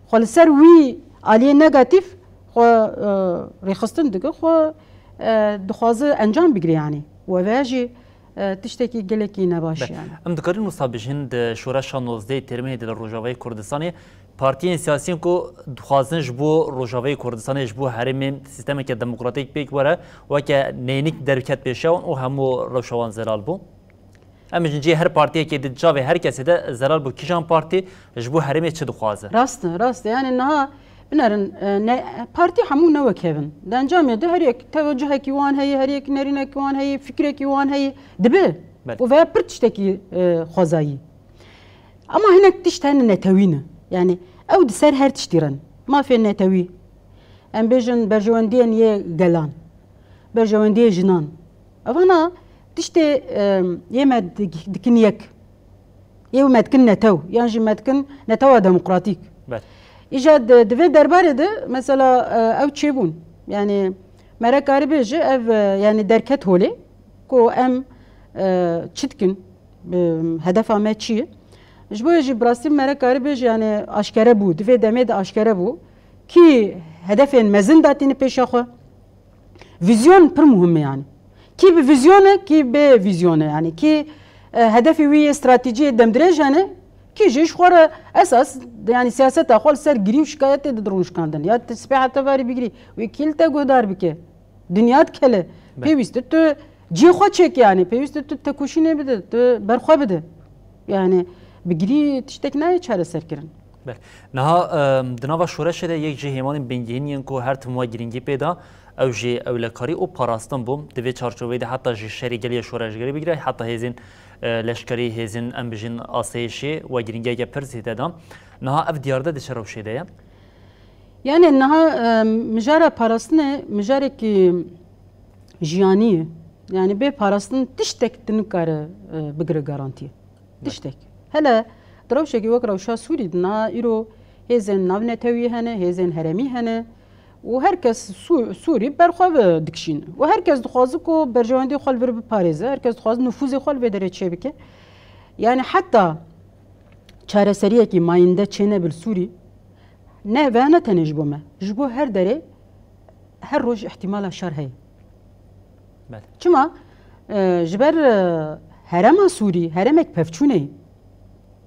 xwe li ser wî aliyê negatîf xwe, e, rêxistin dike, xwe, e, dixwaze encam bigire, yani. We veya jî, e, tiştekî gelekî nebaş, Be, yani. Em dikarin wisa bijîn di şoreşa nozdehê Têrmehê de li Rojavayê Kurdistanê partiyên siyasiyên ku dixwazin ji bo Rojavayê Kurdistanê, ji bo herêmên sîstemeke demokratîk pêk were, weke neynik derket pêşiya wan û hemû rewşa wan zelal bû. Em ji cihê her partiyekê di çavê her kesê de zelal bû kîjan partî ji bo herêmê çi dixwaze? Rast e, rast e. Yani niha binerin, e, ne, partî hemû ne wek hev in. Di encamê de her yek tewecihekî wan heye, her yek nerînekî wan heye, fikrekî wan heye. Dibe. Belê. Û veya pir tiştekî, e, xwezayî. Ama hinek tişt hene netewî ne. Yani ew di ser her tiştî re ne. Mafên netewî. Em bêjin berjewendiyên yê gelan. Berjewendiyê jinan. Evana tiştê, em, yê me dik-, dikin yek. Yê me dikin netew. Yan jî me dikin netewa demokratîk. Ber. Îja di, di vê derbarê de mesela, e, ew çêbûn. Yani me re karî bêje ev, e, yani derket holê ku em, e, çi dikin? Bi hedefa me çi ye? Ji bo yê jî bi rastî me re karî bêje, yani aşkere bû, di vê demê de aşkere bû. Kî hedefên mezin datîne pêşa xwe? Vizyon pir muhim e yani. Kî bi vizyon e, kî bê vizyon e yani. Kî, e, hedefê wî yê stratejiyê demdirêj hene, kî jî ji xwe re esas, yani siyaseta xwe li ser girî û şikayetê de dirûn şikandin. Ya tu spêha te varî bigirî, wê kî li te guhdar bike? Dinya dikele. Be. Pêwîst e tu cihê xwe çêkî, yani pêwîst e tu tekoşînê bide, tu berxwe bide. Yani bi girî tiştek nayê çareserkirin. Be. Niha, em, di nava şoreşê de yek ji hêmanên bingehîn yên ku her tim we girîngî pê da, ew jî ewlekarî û parastin bû. Di vê çarçoveyê de heta ji şerê gelê şoreşgerî bigire, heta hêzên, e, leşkerî, hêzên, em bijîn, asayişê we girîngiyeke pir zêde da. Niha ev diyar de di çi rewşê de ye? Yani niha, e, mijara parastinê mijarekî jiyanî ye. Yani bê parastin tiştek tu nikare, e, bigire garantiyê. Tiştek. Hele di rewşekî wek rewşa Sûrî de niha îro hêzên navnetewî hene, hêzên herêmî hene û her kes Sû-, Sûrî berxwe ve dikişîne. Û her kes dixwaze ku berjewendiyê xwe li vir biparêze, her kes dixwaze nifûzê xwe li vê derê çêbike. Yani heta çareseriyekî mayînde çênebe li Sûrî, ne ve ne tenê ji bo me, ji bo her derê her roj îhtîmala şer heye. Belê. Çima? E, ji ber, e, herêma Sûrî, herêmek pevçûnê ye.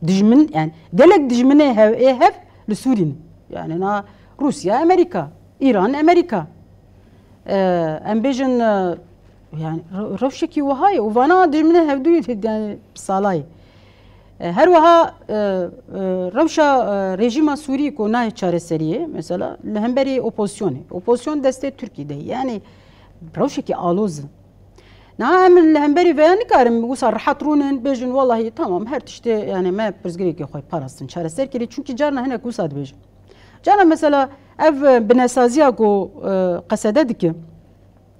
Dijmin, yani gelek dijminê hev, ê hev li Sûrî ne. Yani na Rûsya, Amerîka, Îran, Amerîka. E, em bêjin, e, yani re-, rewşekî wiha ye û vana dijminê hevdû yani salayê. E, her wiha, e, e, rewşa, e, rejîma Sûrî ku nayê çareseriyê, mesela li hemberî opozisyonê. Opozisyon destê Tirkî de ye. Yani rewşekî aloz e. Niha em li hemberî vê nikarin wisa rehet rûnin, bêjin, wellahî, tamam, her tiştê, yani me pirsgirêkê xwe parastin, çareser kirî. Çünkü carna hinek wisa dibêjin. Carna mesela ev, e, binesaziya ku, e, Qesede dike,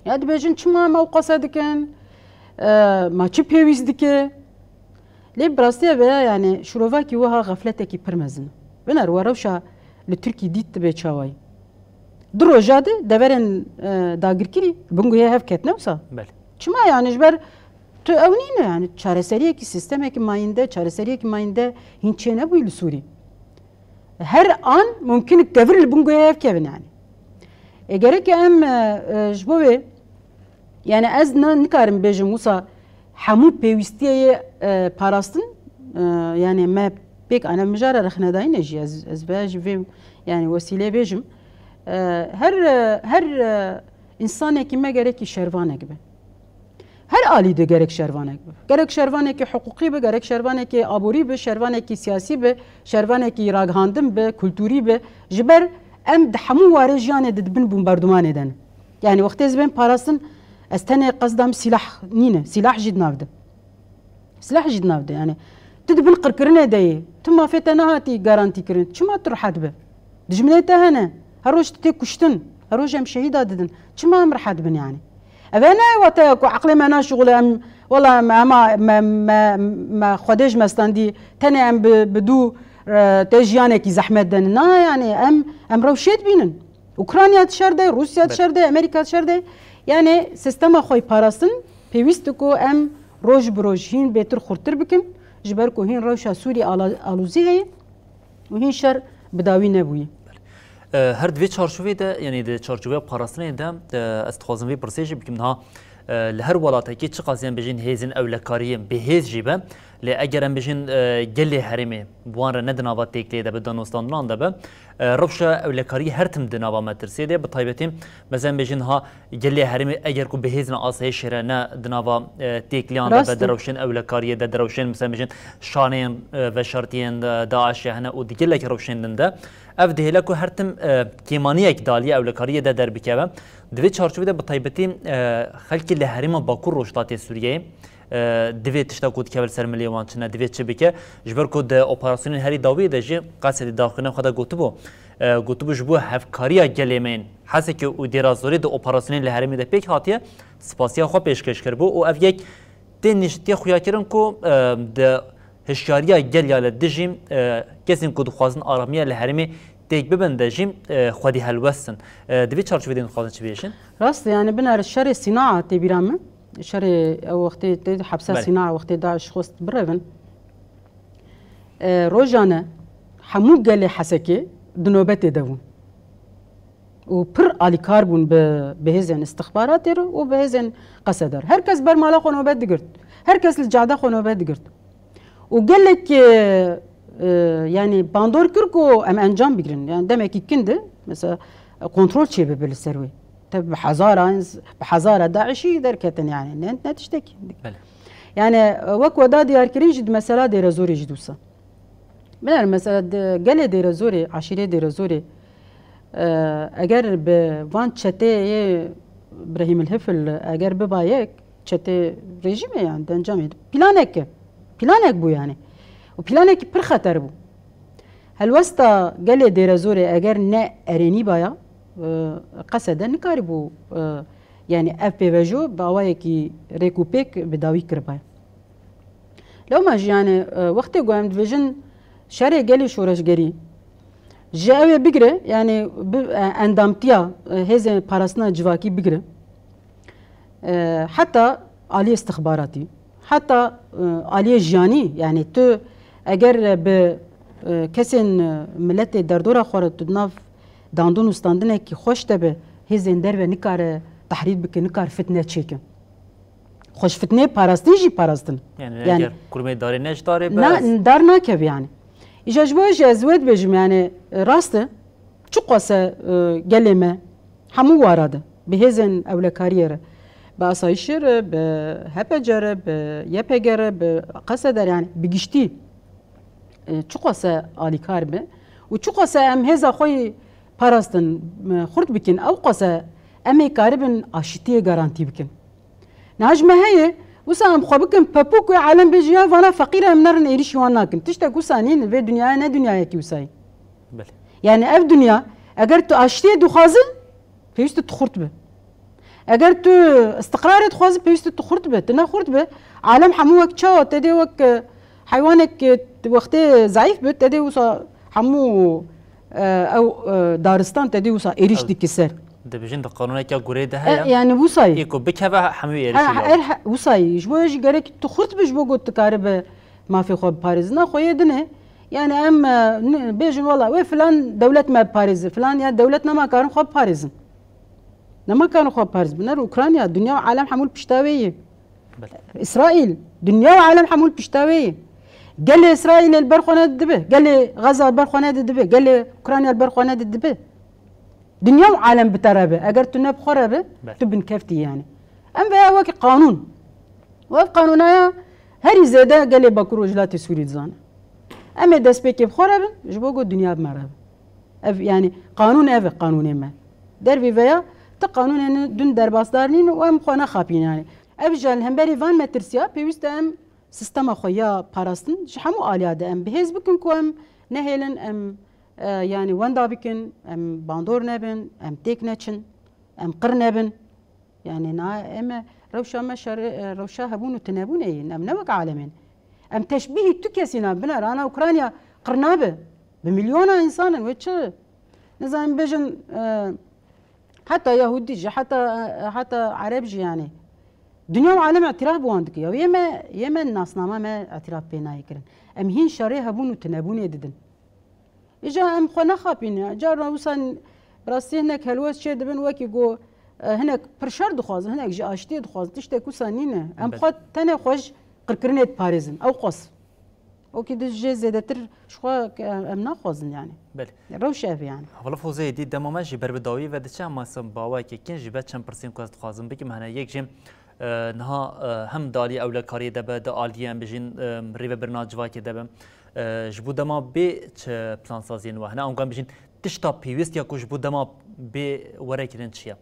ya dibêjin, çima em ew qese dikin? E, ma çi pêwîst dike? Lê bi rastî ve ya, yani şirovakî wiha xefletekî pir mezin e. Biner we rewşa li Tirkî dît dibe çawayî. Du roja de deverên, e, dagirkirî li bin guhê hev ketine wisa. Belê. Çima yani ji ber tu ew nîne yani çareseriyekî, sîstemekî mayînde, çareseriyekî mayînde hîn çênebûyî li Sûrî. Her an mumkin e kevir li bin guhê hev kevin yani. E, gerek em, e, e, ji bo wê, yani ez na-, nikarim bêjim wisa hemû pêwîstiyê yê, e, parastin, e, yani me pêk ane mijara rexnedayîne jî ez, ez vê jî vê yani wesîlê bêjim. E, her, e, her, e, însanekî me gerekî şervanek be. Her alî de gerek şervanek be. Gerek şervanekî hiqûqî be, gerek şervanekî aborî be, şervanekî siyasî be, şervanekî ragihandin be, kulturî be. Ji ber em di hemû warê jiyanê de di bin bombardumanê de ne. Yani wextê ez bên parastin, ez tenê qesda min sîlah nîne, sîlah jî di nav de. Silah jî di nav de, yani tu di bin qirkirinê de yî, tu mafê te nehatî garantî kirin, çima tu rihet be? Dijminê te hene, her roj tu tê kuştin, her roj em şehîda didin, çima em rihet bin yani? Ev ne wateya ku eqlê me naşixule, em, wela em, ema me, me, me Xwedê ji me standî, tenê em bi, bi dû, e, tê jiyanekî zehmet de ne. Na yani em, em rewşê dibînin. Ukrayna di şer de, Rûsya di şer de, Amerîka di şer de. Yani sîstema xwe parastin pêwîst e ku em roj bi roj hîn bêtir xurttir bikin, ji ber ku hîn rewşa Sûrî ala-, alozî heye û hîn şer bi dawî nebûyî. E, her di vê çarçovê de, yani di çarçoveya parastinê de, e, ez dixwazim vê pirsê jî bikim niha, e, li her welatekî çiqas em bijîn hêzên ewlekariyê bi hêz jî be, lê eger em bijîn, e, gelê herêmê bi wan re ne di nava têkiliyê de be, danûstandinan de be, e, rewşa ewlekariyê her tim di nava metirsiyê de, bi taybetî, mesela em bêjin ha gelê herêmê eger ku bi hêzên asayişê re ne di nava, e, têkiliyan de be, di rewşên ewlekariyê de, di rewşên, mesela em bêjin şaneyên, e, veşartiyên, e, DAIŞê hene û di gelek rewşên din de, Ev dihêle ku her tim, e, kêmaniyek di aliyê ewlekariyê de derbikeve. Di vê çarçovê de bi taybetî, e, xelkê li herêma Bakur Rojhilatê Sûriyeyê, e, divê tişta ku dikeve li ser milê wan çi ne, divê çi bike. Ji ber ku di operasyonên herî dawiyê de jî Qesedî daxuyana xwe de gotibû, e, gotibû ji bo hevkariya gelê me yên Hesekê û Dêra Zorê di operasyonên li herêmê de pêk hatiye, spasiya xwe pêşkêş kiribû û ev yek tê nîştiye xuyakirin ku, e, di hişyariya gel ya li dijî, e, kesên ku dixwazin aramiya li herêmê têk bibin de jî, e, xwedî helwest in. E, di vî çarçovê de dixwazin çi bêjin? Rast e, yani biner şerê Sînaa tê bîra min. Şerê ew wextê tê hepsa Belê. Sînaa wextê DAIŞ xwest birevin. E, rojane hemû gelê Hesekê di nobetê de bûn. Û pir alîkar bûn bi, bi hêzên istixbaratê re û bi hêzên Qesede re. Her kes ber mala xwe nobet digirt. Her kes li cade xwe nobet digirt. Û gelek, e, e, yani bandor kir ku em encam bigirin. Yani demekî kin de, mesela, kontrol çêbibe li ser wê. Tabi bi hezara, bi hezara DAIŞî derketin yani. Ne, ne tiştekî. Belê. Yani, e, wek we da diyarkirin jî di mesela Dêrezorê jî dûsa. Biner mesela di gelê Dêrezorê, aşîrê Dêrezorê, e, eger bi van çeteyê Brahîm el Hifil eger biba yek, çetê rejîmê yani dencamê planek e. Planek bû yani. Û planekî pir xeter bû. Helwesta gelê Dêrezorê eger ne erênî baya, e, Qesede nikarîbû, e, yani ev pêvejo bi awayekî rêk û pêk bi dawî kiribaya. Lewma jî yani, e, wextê ku em dibêjin şerê gelê şoreşgerî, ji ew ê bigire, yani bi, e, endamtiya, e, hêzên parastina civakî bigire, e, heta aliyê istixbaratî, heta, e, aliyê jiyanî, yani tu eger bi, e, kesên, e, miletê derdora xwe re tu di nav dandin û standinekî xweş de be, hêzên derve nikare tehrîr bike, nikare fitne çêke. Xweş fitnê parastin jî parastin. Yani, yani eger kurmê darê ne ji darê na, bes. Dar nakeve yani. Îja ji bo jî ez wê dibêjim yani, e, rast e. Çiqas e, e, gelê me hemû wara de bi hêzên ewlekariyê re, bi asayişê re, bi H P C re, bi Y P G re, bi Qesede re yani bi giştî, e, çiqas e alîkar be û çiqas e em hêza xwe yî parastin, e, xurt bikin, ew qas e em ê karibin aşitiyê garantî bikin. Niha ji me heye, wisa em xwe bikin pepûk wê alem bêjî ya vana feqîr e, em nerin êrîşî wan nakin. Tiştek wisa nîne, vê dinyaya ne dinyayekî wisa ye. Belê. Yani ev dinya, eger tu aştiyê dixwaze, pêwîst e tu xurt be. Eger tu istiqrarê dixwaze, pêwîst e tu xurt be. Tu ne xurt be. Alem hemû wek çawa, te dê wek, e, heywanek, e, wextê zayîf be, te dê wisa hemû, e, ew, e, daristan te dê wisa êrîş Ew. dike ser. Dibêjin di qanûneke gurê de E, heye. yani wisa ye. Ê ku bikeve hemû êrişî Ha, ya. her he-, wisa ye. Ji bo jî gerek tu xurt bi ji bo ku tu karibe mafê xwe biparêzin. Na xwe yê din e. Yani em, e, n-, bêjin wela wê filan dewlet me biparêze. Filan ya dewlet nema karin xwe biparêzin. Nema karin xwe biparêzin. Biner Ukrayna, dinya û alem hemû li pişta wê ye. Belê. Îsraîl, dinya û alem hemû li pişta wê ye. Gelê Îsraîlê li ber xwe nedidibe. Gelê Gaza li ber xwe nedidibe. Gelê Ukrayna li ber xwe nedidibe. Dinya û alem bi te re be. Eger tu ne bi xwe re be, Belê. tu binkeftî yani. Em veya wekî qanûn. Û ev qanûna ya herî zêde gelê Bakur Rojhilatê Sûrî dizane. Em ê destpêkê bi xwe re bin, ji bo ku dinya bi me re be. Ev yani qanûn ev e qanûnê me. Dervî veya ti qanûnên din derbasdar nîn û em xwe nexapîn yani. Ev jî li hemberî van metirsiya pêwîst e em sistema xwe ya parastin ji hemû aliya de em bi hêz bikin ku em nehêlin, em, e, yani wenda bikin, em bandor nebin, em têk neçin, em qir nebin. Yani na em e rewşa me şerê, e, rewşa hebûn û tinebûnê ye. Em ne wek alemên. Em teşbîhî tu kesî nabin. Biner ana Ukrayna qir nabe. Bi milyona însan in. Wê çi? Nizanim bêjin, e, heta Yahûdî jî, heta, e, heta Ereb jî yani. Dinya û alem îtiraf bi wan dike. Ya yê me, yê me nasnama me îtiraf pê nayê kirin. Em hîn şerê hebûn û tinebûnê didin. Îja em xwe nexapîne. Carna wisa bi rastî hinek helwest çê dibin, wekî ku, e, hinek pir şer dixwazin, hinek jî aştiyê dixwazin. Tiştek wisa nîne. Em Belê. xwe tenê xwe ji qirkirinê diparêzin. Ew qas. Okî di jê zêdetir ji xwe ke em, em naxwazin yani. Belê. Rewş ev yani. Hevalê Fozê, dî dema me jî ber bi dawî ve diçe, ema se bi awayekê kin ji be çend pirsên ku ez dixwazim bikim, hene yek jî, e, niha, e, hem di alî ewlekariyê de be, di aliyê em bijîn, e, rêvebirina civakê de be. E, ji bo dema bê çi plansaziyên we hene? Ango em bijîn tişta pêwîst ya ku ji bo dema bê were kirin çi ye?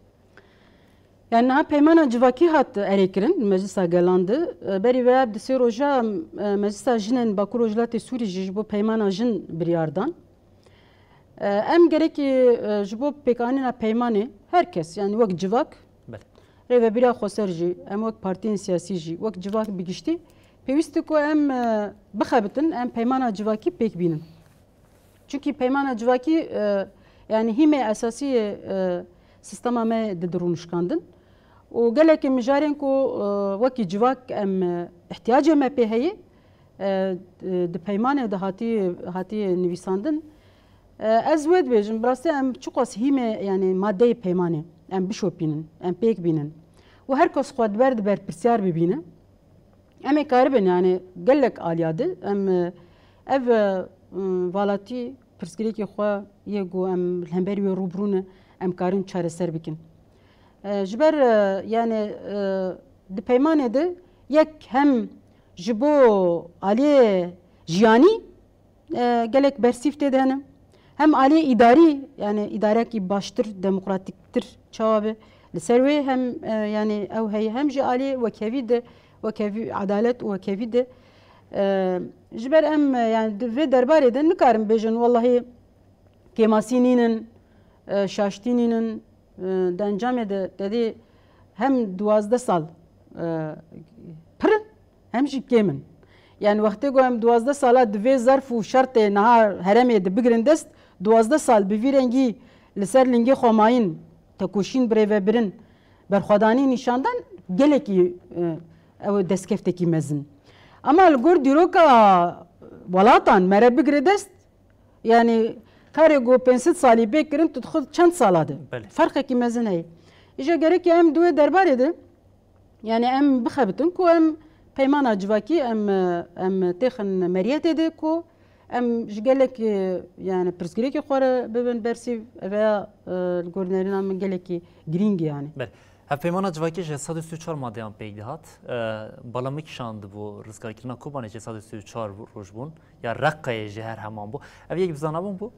Yani niha peymana civakî hat erêkirin Meclisa Gelan de. E, berî vê ev di sê roja, e, Meclisa Jinên Bakur Rojhilatê Sûrî jî ji bo peymana jin biryar dan. E, em gerekî, e, ji bo pêkanîna peymanê her kes, yani wek civak, Belê. rêvebiriya xweser jî, em wek partiyên siyasî jî, wek civak bi giştî, pêwîst e ku em, e, bixebitin, em peymana civakî pêk bînin. Çunkî peymana civakî, e, yani hîmê esasî yê, e, sîstema me dide rûnişkandin. Û gelekî mijarên ku, e, wekî civak em, e, ihtiyacê me pê heye, e, e, di peymanê de hatî, hatî nivîsandin. E, ez wê dibêjim, bi rastî em çiqas hîmê, yani madeyê peymanê em bişopînin, em pêk bînin û her kes xwe di ber di berpirsyar bibîne, em ê karibin, yani gelek aliya de em, e, ev, e, valatî pirsgirêkê xwe yê ku em li hemberî wê rûbirû ne, em karin çareser bikin. E, ji ber, e, yani, e, di peymanê de yek hem ji bo aliyê jiyanî, e, gelek bersîv tê de hene. Hem aliyê îdarî, yani îdarekî baştir, demokratîktir çawa be, li ser wê hem, e, yani ew heye, hem jî aliyê wekhevî de, wekhevî, edalet û wekhevî de. E, ji ber em, e, yani di vê derbarê de nikarin bêjin, wellahî kêmasî nînin, e, şaştî nînin, e, di encamê de te dî hem duwazdeh sal, e, pir in, hem jî kêm in. Yani wextê ku em duwazdeh sala di vê zerf û şertê niha herêmê de bigirin dest, duwazdeh sal bi vî rengî li ser lingê xwe mayîn, tekoşîn, birêvebirin, berxwedanî nîşan dan, gelekî, e, ew destkefteke mezin. Ama li gor dîroka welatan me re bigire dest, yani karê ku pênc sed salî bê kirin, tu dixwe çend sala de? Belê. Ferqekî mezin heye. Îja gerekê em di wê derbarê de, yani em bixebitin ku em peymana civakî em, em têxin meriyetê de ku em ji gelek, yani pirsgirêkê xwe re bibin bersîv, eveya, e, li gor nerîna min gelekî girîng e yani. Belê. Hevpeymana civakî ji sed û sî û çar madeyan pêk dihat. E, bala min kişandibû rizgarkirina Kobanê jî sed û sî û çar roj bûn. Ya Reqayê jî her heman bû. Ev yek bi zanabûn bû?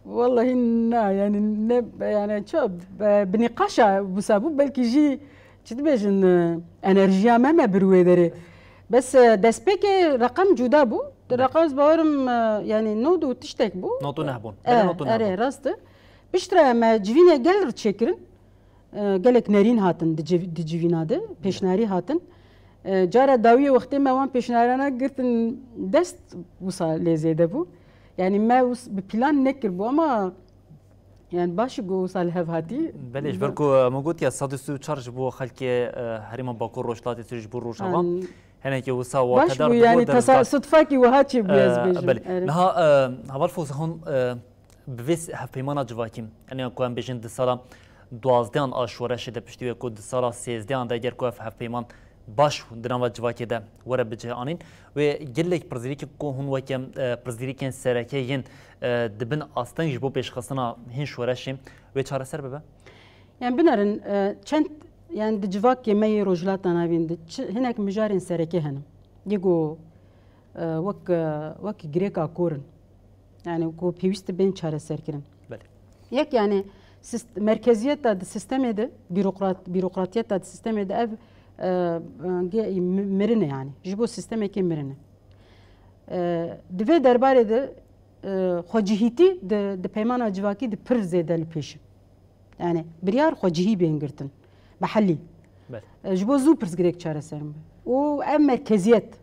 Wellahî na, yani ne, yani ço, e, bi nîqaşa wisa bû, belkî jî çi dibêjin, e, enerjiya me me bir wê derê. Bes, e, destpêkê reqem cuda bû. Di Belê. Reqa ez bawerim, e, yani nod û tiştek bû. Nod û neh bûn. E, Belê, nod û neh erê, bûn. rast e. Piştre me civînê gel çêkirin. E, gelek nerîn hatin di civ-, di civîna de, pêşnarî hatin. E, cara dawiyê wextê me wan pêşnarana girtin dest, wisa lê zêde bû. Yani me wis-, bi plan nekiribû ama yani baş e ku wisa li hev hatî. Belê, ji ber ku, e, min got ya sed û sî û çar ji bo xelkê, e, herêma Bakur Rojhilatê Sûrî ji bo Rojava. An- Henekî wisa Baş watedar bû, dibû yani derzgar. tesa-, sitfakî wiha çêbû, ez E, bêjim. belê. Erê. Niha, e, heval Fozî hûn, e, bi vê s-, hevpeymana civakî, yani ku em bêjin di sala duwazdehan a şoreşê de, piştî wê ku di sala sêzdehan de eger ku ev hevpeyman baş di nava civakê de were bicihanîn, wê gelek pirsgirêkê ku hûn weke, e, pirsgirêkên sereke yên, e, di bin asteng ji bo pêşxistina hîn şoreşê wê çareser bibe? Yani binerin, e, çend, yani di civakê me yê Rojhilata Navîn de çi, hinek mijarên sereke hene. Yê ku, e, wek, e, wek girêka kor in. Yani ku pêwîst bên çareserkirin. Belê. Yek yani sist-, merkeziyeta di sistemê de, bîrokrat-, bîrokratiyeta di sistemê de ev, e, e, ge-, mi-, mirin e yani. Ji bo sistemekê mirin e. E, di vê derbarê de, e, xwecihîtî di, di peymana civakî de pir zêde li pêş e. Yani biryar xwecihî bên girtin. Bi helî. Belê. E, ji bo zû pirsgirêk çareser bibe. Û ev merkeziyet,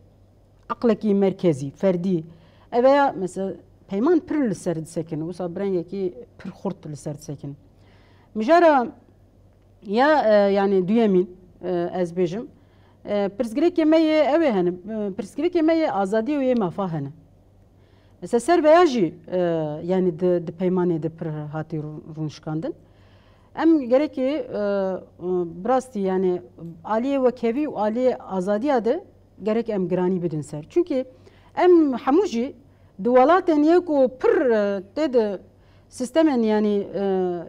aqlekî merkezî, ferdî, ev ya mesela peyman pir li ser disekin, wisa bi rengekî pir xurt li ser disekin. Mijara ya, e, yani duyemîn, e, ez bêjim, e, pirsgirêkê me yê ew ê hene, e, pirsgirêkê me yê azadî û yê mafa hene. Mesela ser veya jî, e, yani di, di peymanê de pir hatî rû-, rûnişkandin. Em gerekê, e, e, bi rastî yani aliyê wekhevî û aliyê azadiya de gerek em giranî bidin ser. Çunkî em hemû jî di welatên yê ku pir, e, tê de sistemên yani, e,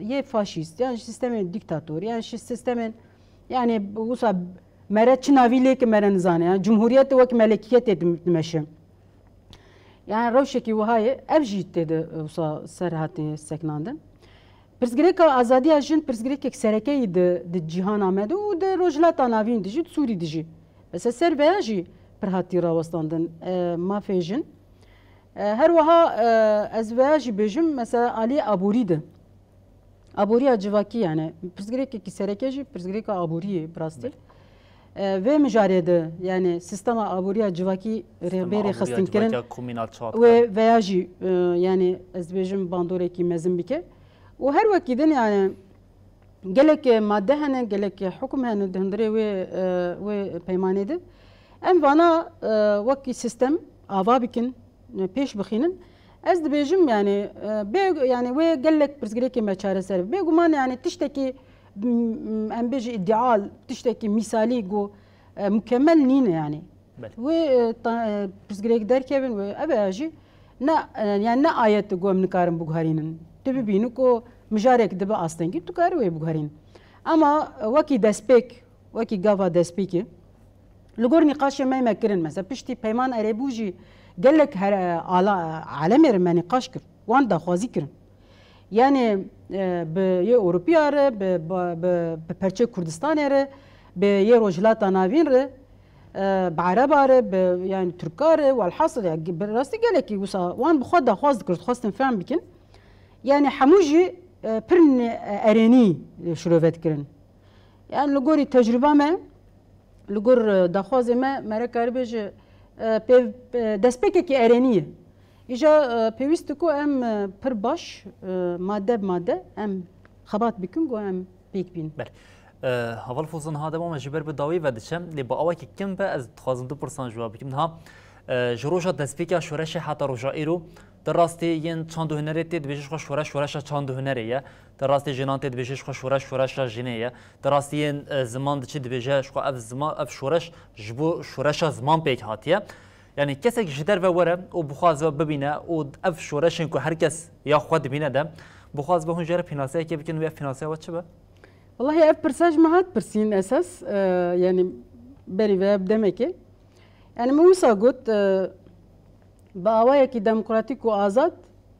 yê faşîst, yan jî sistemên dîktator, yan jî sistemên yani wisa mere çi navî lê ki mere nizane, yani cumhuriyet wek melekiyetê dim-, dimeşe. Yani rewşekî wiha ye, ev jî tê de wisa ser hatî seknandin. Pirsgirêka azadiya jin pirsgirêkek sereke yî di, di cîhana me de û di Rojhilata Navîn de jî, di Sûrî de jî. Mesela ser veya jî pir hatî rawestandin, e, mafê jin. E, her wiha, e, ez veya jî bêjim, mesela aliyê aborî de. Aboriya civakî yani, pirsgirêkekî sereke jî pirsgirêka aborî ye bi rastî. Belê. E, vê mijarê de, yani sîstema aboriya civakî rê-, Sîstema bê aboriya rêxistinkirin civakî ya komînal çawa dikare? Wê veya jî, e, yani ez dibêjim bandorekî mezin bike. Û her wekî din yani gelek madde hene, gelek hukum hene di hundirê wê, e, wê peymanê de. Em vana, e, wekî sîstem ava bikin, e, pêş bixînin. Ez dibêjim yani, e, bê, yani wê gelek pirsgirêkê me çareser be. Bêguman yani tiştekî, m-, m-, em bêjin îdeal, tiştekî mîsalî ku, e, mukemel nîne yani. Belê. Wê, e, ta-, e, pirsgirêk derkevin wê, ev e jî ne, e, yani ne ayet ku em nikarin biguherînin. Tu bibînî ku mijarek dibe astengî, tu karî wê biguherîn. Ama, e, wekî destpêk, wekî gava destpêkê, li gor nîqaşê me me kirin. Mesela piştî Peyman Erebû jî gelek her, e, ala, e, alemê re me nîqaş kir. Wan daxwazî kirin. Yani, e, bi yê Ewropiya re, bi, bi, bi, bi perçê Kurdistanê re, bi yê Rojhilata Navîn re, e, bi Ereba re, bi, yani Tirka re, welhasil, yani, bi rastî gelekî wisa wan bi xwe daxwaz dikir, dixwestin fehm bikin. Yani hemû jî, e, pir ne-, e, erênî şirove dikirin. Yani li gorî tecrûba me, li gor, e, daxwazê me, mere karî bêje, e, pê, e, destpêkekî erênî ye. Îja, e, pêwîst e ku em, e, pir baş, e, madde bi madde em xebat bikin ku em pêk bîn. Belê. E, Heval Fozan, niha dema me ji ber bi dawî ve diçe, lê bi awekî kin be ez dixwazim du pirsan ji we bikim. Niha, e, ji roja destpêka şoreşê heta roja îro, di rastî yên çand û hunerê tê dibêje ji xwe şoreş, şoreşa çand û hunerê ye. Di rastî jinan tê dibêje ji xwe şoreş, şoreşa jinê ye. Di rastî yên, e, ziman diçe dibêje ji xwe ev ziman, ev şoreş ji bo şoreşa ziman pêk hatiye. Yani kesek ji derve were û bixwaze bibîne û ev şoreşên ku her kes ya xwe dibîne de, bixwaze hûn jê re pênaseyekê bikin, wê pênaseya we çi be? Welahi ev pirsa ji min hat pirsîn esas, e, yani berî ve bi demekê. Yani min wisa got, e, bi awayekî demokratîk û azad,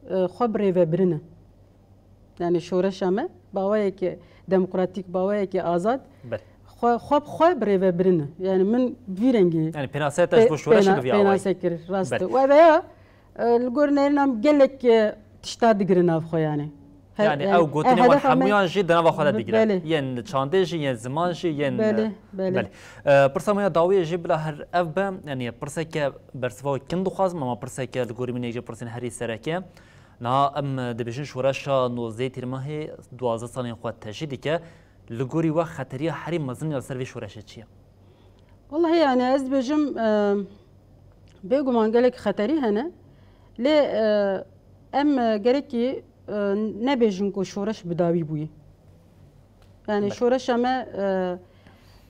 e, xwe bi rêvebirin e. Yani şoreşa me bi awayekî demokratîk, bi awayekî azad, Belê. xwe, xwe bi xwe bi rêvebirin e. Yani min bi vî rengî Yani pênaseya te ji bo pê-, şoreşê pêna-, bi vî awayî. pênase kir, rast e. Belê. Û ev ya, e, li gor nerîna min gelek, e, tişta digire nav xwe yani. He-, Yani yani ew gotinê wan hedefa me hemûyan jî di nava xwe de digire. Belê. Yên çandê jî, yên ziman jî, yên, Belê, e, belê. belê. E, pirsa me ya dawiyê jî bila her ev be, yani pirseke bersiva kin dixwazim, ama pirseke li gorî min yek ji pirsên herî sereke. Niha em, e, dibêjin şoreşa nozdehê Tîrmehê duwazdeh salên xwe tejî dike. Li gorî we xeteriya herî mezin ya li ser vê şoreşê çi ye? Welahi yani ez dibêjim, e, bêguman gelek xeterî hene. Lê, e, em, e, gerekî, e, nebêjin ku şoreş bi dawî bûye. Yani Belê. şoreşa me, e,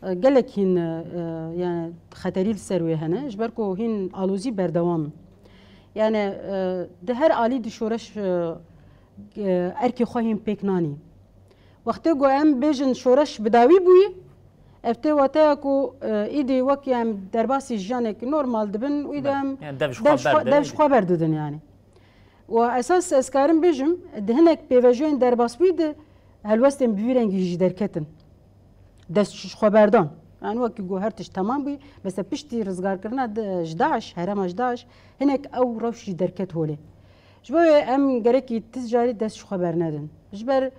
e, gelek hîn, e, e, yani xeterî li ser wê hene. Ji ber ku hîn alozî berdewam in. Yani, e, di her alî di şoreş, e, e, erkê xwe hîn pêk nanî. Wextê ku em bêjin şoreş bi dawî bûyî, ev tê wateya ku, e, îdî wekî em derbasî jiyanekî normal dibin, û îdî Belê. em Yani dev ji dev xwe ji xwe, berdin. dev ji xwe berdidin yani. Û esas ez karim bêjim, di hinek pêvajoyên derbasbûyî de helwestên bi vî rengî jî derketin. Dest ji xwe berdan. Yani wekî ku her tişt temam bûyî, mesela piştî rizgarkirina de, ji DAIŞ, herêma ji DAIŞ, hinek ew rewş jî derket holê. Ji bo wê em gerekî ti carî dest ji xwe bernedin. Ji ber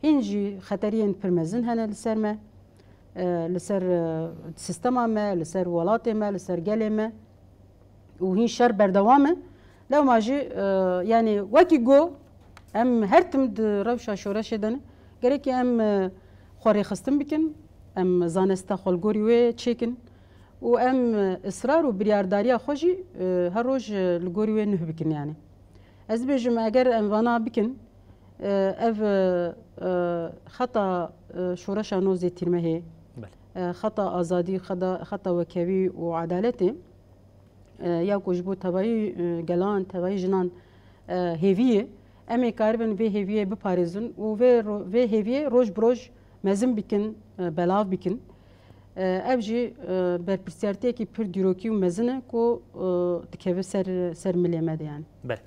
hîn jî xeteriyên pir mezin hene li ser me, e, li ser, e, sîstema me, li ser welatê me, li ser gelê me. Û hîn şer berdewam e. Lewma jî, e, yani wekî got, em her tim di rewşa şoreşê de ne. Gerekî em, e, xwe rêxistin bikin, em zanesta xwe li gorî wê çêkin û em, e, israr û biryardariya xwe jî, e, her roj, e, li gorî wê nuh bikin yani. Ez dibêjim eger em vana bikin, e, ev, e, e, xeta, e, şoreşa nozdehê Tîrmehê, Belê. e, xeta azadî, xeta, xeta wekhevî û edaletê, e, ya ku ji bo tevayî, e, gelan, tevayî jinan, e, hêvî ye, em ê karibin vê hêviyê biparêzin û vê ro-, vê hêviyê roj bi roj mezin bikin, e, belav bikin. E, ev jî, e, berpirsiyartiyekî pir dîrokî û mezin e ku, e, dikeve ser, ser milê me de yani. Belê.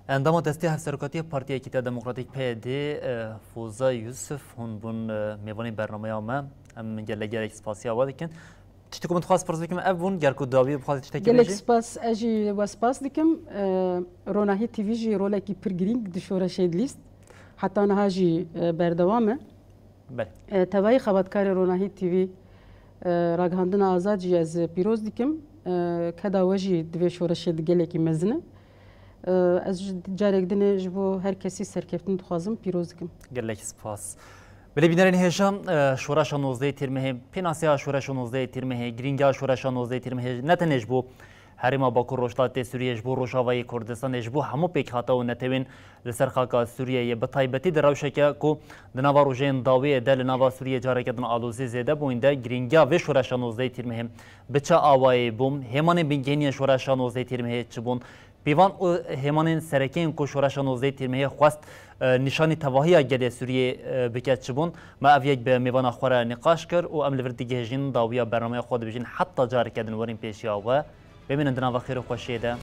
Endama destê Hevserokatiya Partiya Yekîtiya Demokratîk P Y D, e, Foza Yusuf, hûn bûn, e, mêvanê bernameya me. Em gelek gelek spasiya we dikin. Tiştek ku min dixwast pirs bikim ev bûn, ger ku dawiyê bixwazî tiştekî Gelek bêjî? Spas, ez jî we spas dikim. E, Ronahî T V jî rolekî pir girîng di şoreşê dilîst. Heta niha jî, e, berdewam e. Belê. E, tevayî xebatkarê Ronahî T V, e, ragihandina azad jî ez pîroz dikim. E, keda we jî di vê şoreşê de gelekî mezin e. E, ez ji carek din ê ji bo her kesî serkeftin dixwazim, pîroz dikim. Gelek spas. Belê bînerên hêja, e, şoreşa nozdehê Tîrmehê, pênasiya şoreşa nozdehê Tîrmehê, girîngiya şoreşa nozdehê Tîrmehê, ne tenê ji bo Herêma Bakur Rojhilatê Sûriyê, ji bo Rojavayê Kurdistanê, ji bo hemû pêkhate û netewên li ser xaka Sûriyeyê, bi taybetî di rewşeke ku di nava rojên dawiyê de li nava Sûriyê careke din alozî zêde bûyîn de, girîngiya vê şoreşa nozdehê Tîrmehê bi çi awayê bû, hêmanên bingehîn yên şoreşa nozdehê Tîrmehê çi bûn, pîvan û hêmanên sereke yên ku şoreşa nozdehê Tîrmehê xwest, e, nîşanî tevahiya gelê Sûriyê, e, bike çi bûn, me ev yek bi mêvana xwe re nîqaş kir û em li vir digihêjin dawiya bernameya xwe dibêjin heta careke din werin pêşiya we. Bimînin di nava xêr û xweşiyê de.